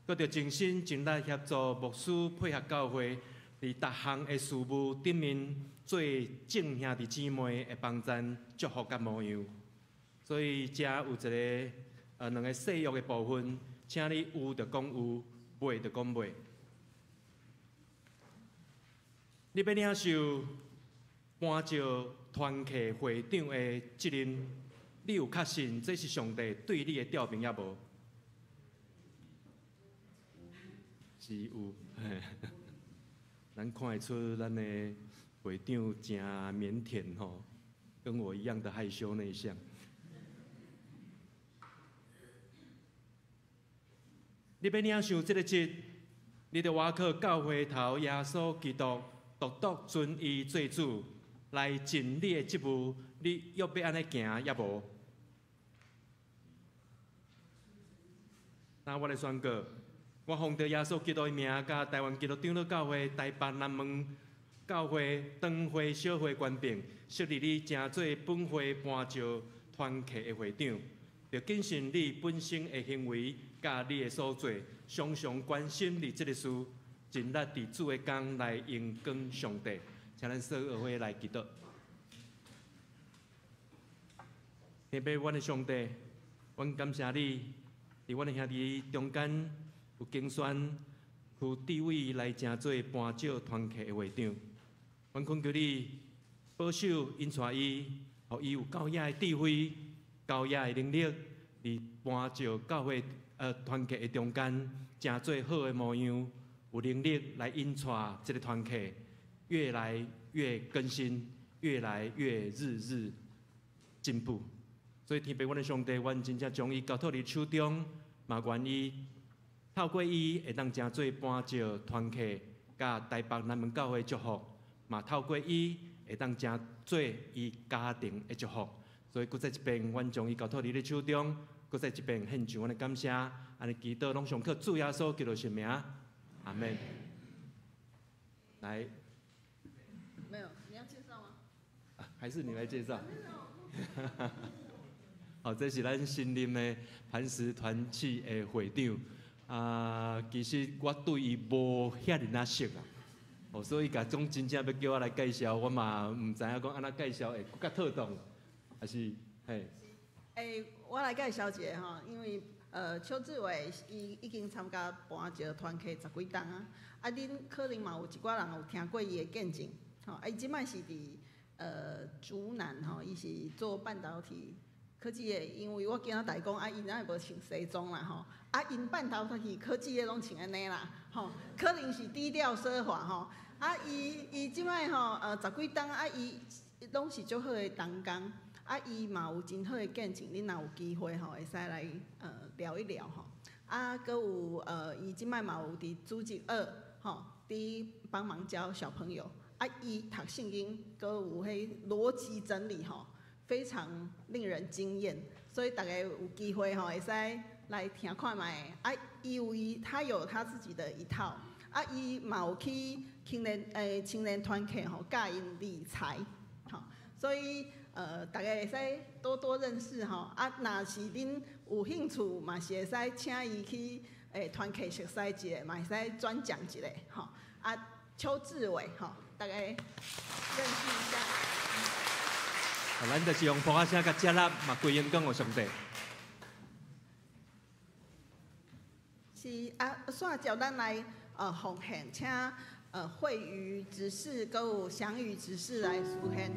閣著盡心盡力協助牧師配合教會，佇逐項的事務頂面做眾兄弟姊妹的幫贊、祝福佮模樣。所以遮有一个兩个誓約的部分，請你有就講有，袂就講袂。你欲領受盤石團契會長的責任，你有確信這是上帝對你的調命抑無？是有，咱看會出咱的會長誠靦腆吼，跟我一樣的害羞內向。你欲領受這个職，你著倚靠教會頭耶穌基督，獨獨尊伊做主，來盡你的職務。你欲欲按呢行抑無？那我來宣告，我奉著耶穌基督的名，佮台灣基督長老教會台北南門教會長會小會權柄，設立你成做本會盤石團契的會長，著謹慎你本身的行為，佮你的所做，常常關心你這个事，盡力佇主的工來榮光上帝。請咱所有伙來祈禱。天父，阮的上帝，阮感謝你，佇阮的兄弟中間有揀選邱智偉來成做盤石團契的會長。阮懇求你保守引帶伊，予伊有夠額的智慧、夠額的能力，佇盤石教會團契的中間，成做好的模樣，有能力來引帶這个團契越來越更新，越來越日日進步。所以天父，阮的上帝，阮真正將伊交託佇手中，嘛願意透過伊會當成做盤石團契，佮台北南門教會祝福，嘛透過伊會當成做伊家庭的祝福。所以，閣再一遍，阮將伊交託佇你手中，閣再一遍獻上阮的感謝，按呢祈禱攏上靠主耶穌基督聖名，阿們。來，沒有，你要介紹嗎？啊，還是你來介紹？好，這是咱新任的磐石團契的會長。啊，其實我對伊無遐爾仔熟啊，哦，所以共總真正欲叫我來介紹，我嘛毋知影講按怎介紹會閣較妥當，還是嘿？我來介紹一下吼，因為邱志偉伊已經參加盤石團契十幾冬啊，啊，恁可能嘛有一寡人有聽過伊的見證，吼，啊，伊這擺是佇竹南吼，伊是做半導體科技的，因為我今仔台講啊，伊哪會無穿西裝啦吼，啊，𪜶半導體科技的攏穿按呢啦，吼，可能是低調奢華吼，啊，伊伊這擺吼，十幾冬啊，伊攏是足好的同工，啊，伊嘛有真好的見證，恁若有機會吼，會使來聊一聊吼，啊，閣有伊這擺嘛有佇組織二吼，佇幫忙教小朋友，啊，伊讀聖經閣有彼邏輯整理吼。非常令人驚豔，所以大家有機會吼，會使來聽看覓。啊，伊有伊，他有他自己的一套。啊，伊嘛有去青年青年團契吼，教𪜶理財，吼，所以大家會使多多認識吼。啊，若是恁有興趣，嘛是會使請伊去團契熟悉一下，嘛會使轉講一下吼。啊，邱志偉吼，大家認識一下。咱就是用噗仔聲佮接納，嘛歸榮光予上帝。是，是啊，煞叫咱來奉獻，請惠瑜執事閣有祥宇執事來司獻。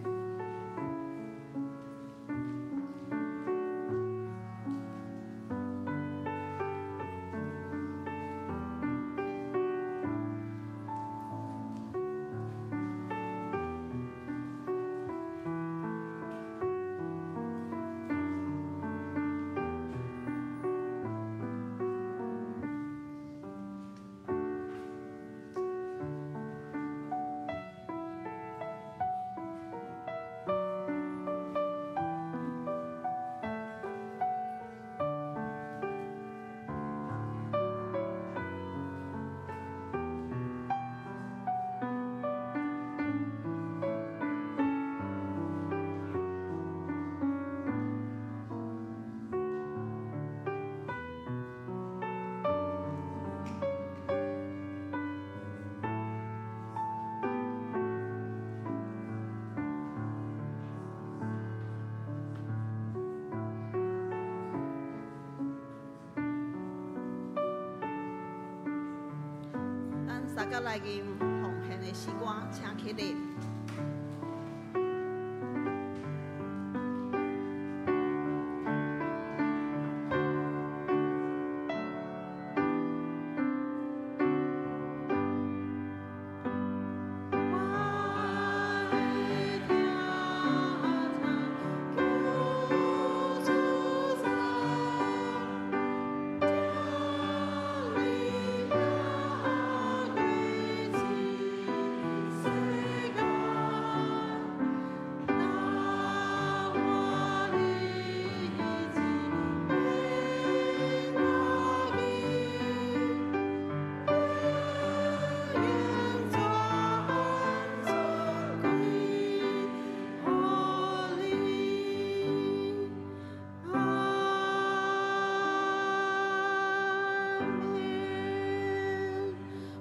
咱三個來吟奉獻的詩歌，請起立。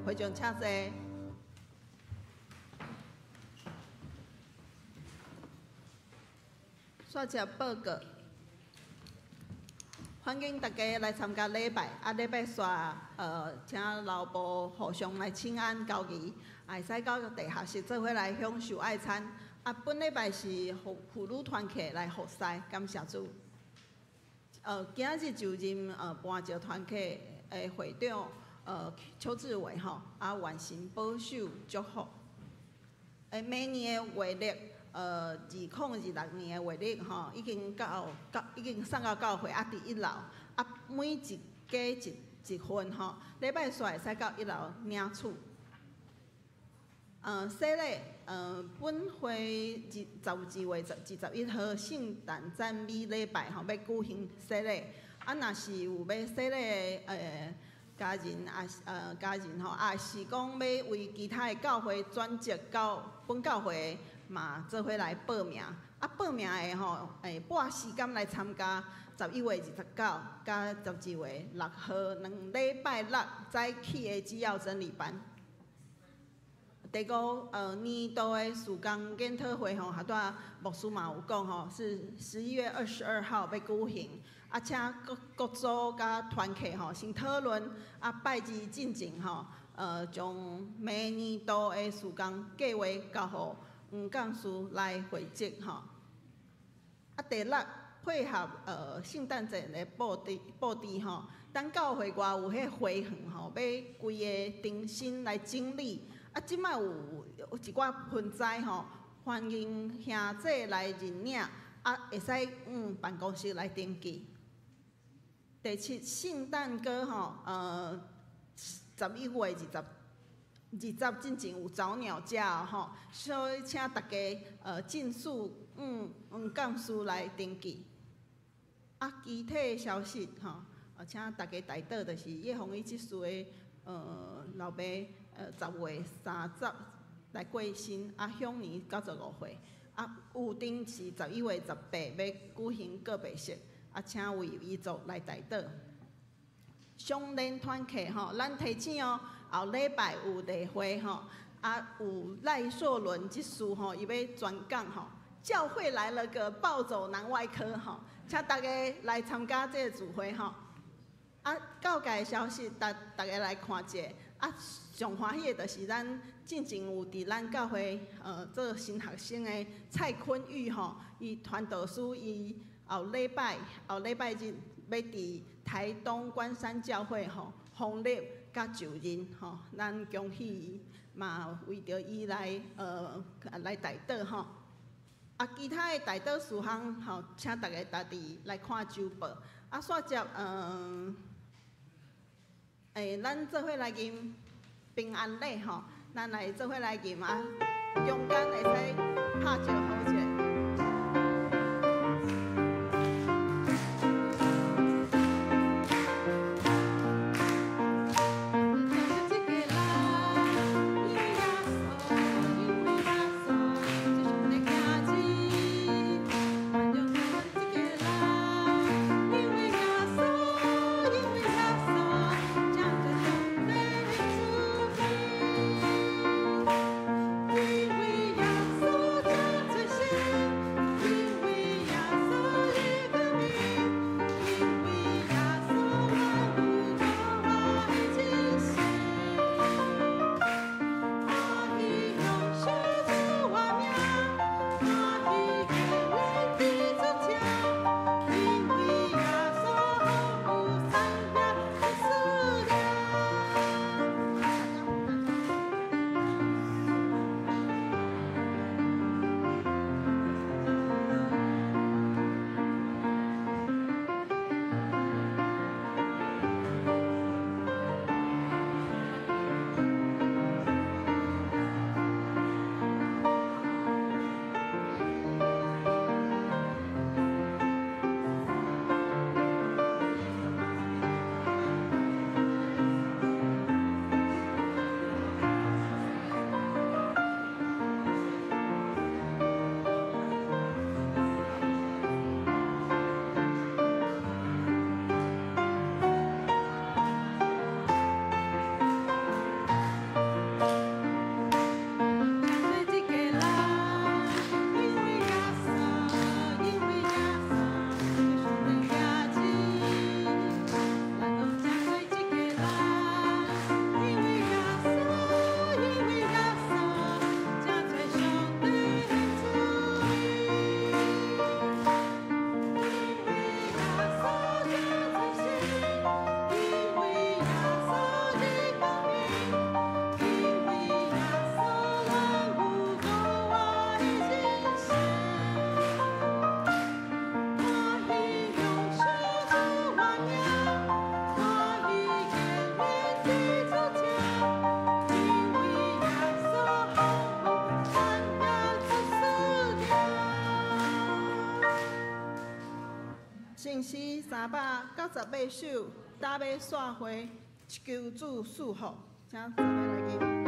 會長請坐。煞接報告，歡迎大家來參加禮拜。啊，禮拜煞，請老婆互相來請安交誼，會使到地下室做伙來享受愛餐。啊，本禮拜是婦女團契來服侍，感謝主。今日就任盤石團契的會長。邱志偉吼，啊，願神保守祝福。明年的月曆，2026年的月曆吼，已經到，已經送到教會，啊，佇一樓，啊，每一家一份吼，禮拜四會使到一樓領取。洗禮，本會12月21號聖誕讚美禮拜吼，欲舉行洗禮。啊，若是有欲洗禮的，家人啊，家人吼，啊是講欲為其他的教會轉職到本教會，嘛做伙來報名。啊，報名的吼，撥時間來參加11月29佮12月6號兩禮拜六早起的主要整理班。第五，年度的事工研討會吼，拄仔牧師嘛有講吼，是11月22號欲舉行。啊，請各各組佮團契吼，先討論。啊，拜二進前吼，將明年度的事工計劃交予黃幹事來匯集吼。啊，第六，配合聖誕節的布置吼，咱教會外有彼花園吼，欲規个重新來整理。啊，這擺有一寡盆栽吼，歡迎兄姊來認領，啊，會使辦公室來登記。第七，聖誕歌吼，11月20進前有早鳥價吼，所以請大家盡速黃幹事來登記。啊，其他的消息吼，請大家代禱，就是葉宏毅執事的老爸10月30來過身，啊，享年95歲。啊，有定是11月18欲舉行告別式。啊，請為遺族來代禱。相連團契吼，咱提醒哦，後禮拜有例會吼，啊，有賴碩倫執事吼，伊欲專講吼，教會來了個暴走男外科吼，請大家來參加這個聚會吼。啊，啊，教界的消息，逐逐家來看者。啊，上歡喜的就是咱進前有佇咱教會做新學生的蔡坤玉吼，伊傳道師伊後禮拜日欲佇台東關山教會吼封立佮就任吼，咱恭喜伊，嘛為著伊來代禱吼。啊，其他的代禱事項吼，請大家家己來看週報。啊，煞接咱做伙來吟平安禮吼，咱來做伙來吟啊，中間會使拍招呼一下。聖詩398首，大馬散會，求主賜福，請做伙來吟。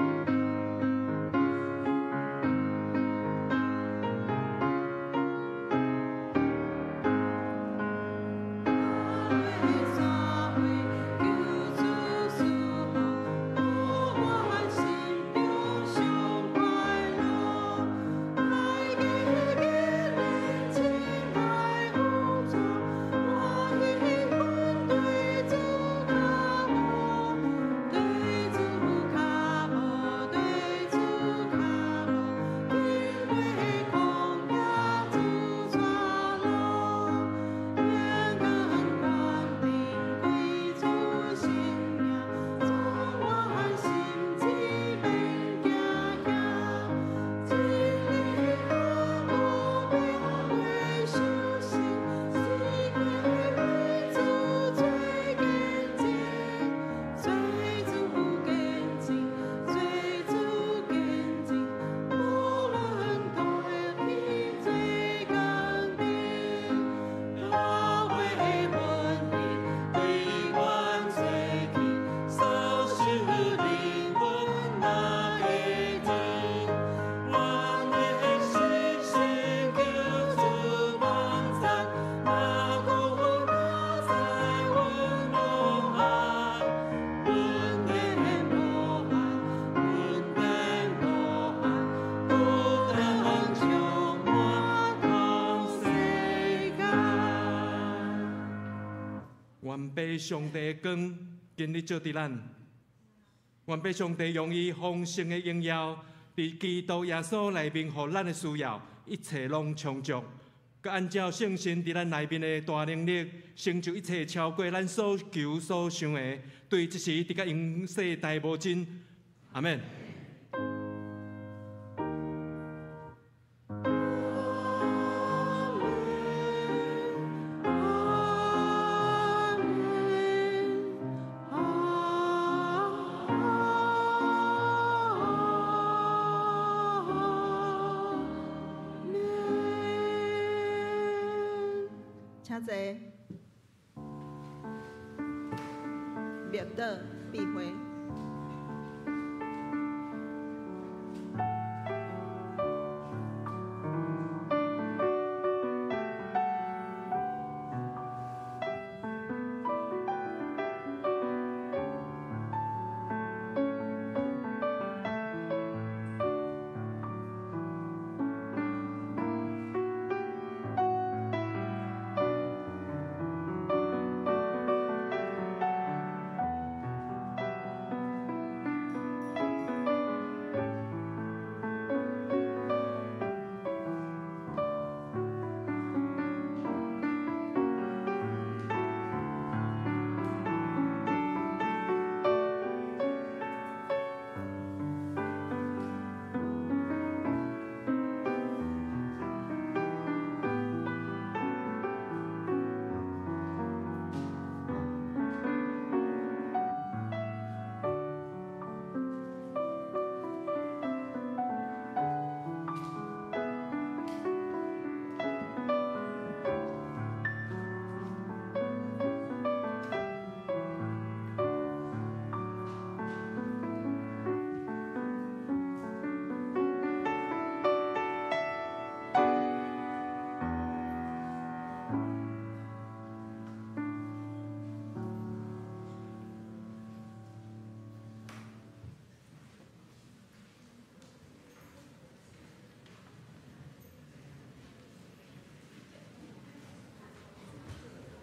愿父上帝的光今日照佇咱，願父上帝用伊豐盛的榮耀，佇基督耶穌內面，予咱的需要一切攏充足。閣按照聖神佇咱內面的大能力，成就一切超過咱所求所想的，對這時直到永世代無盡。阿們。請坐。默禱閉會。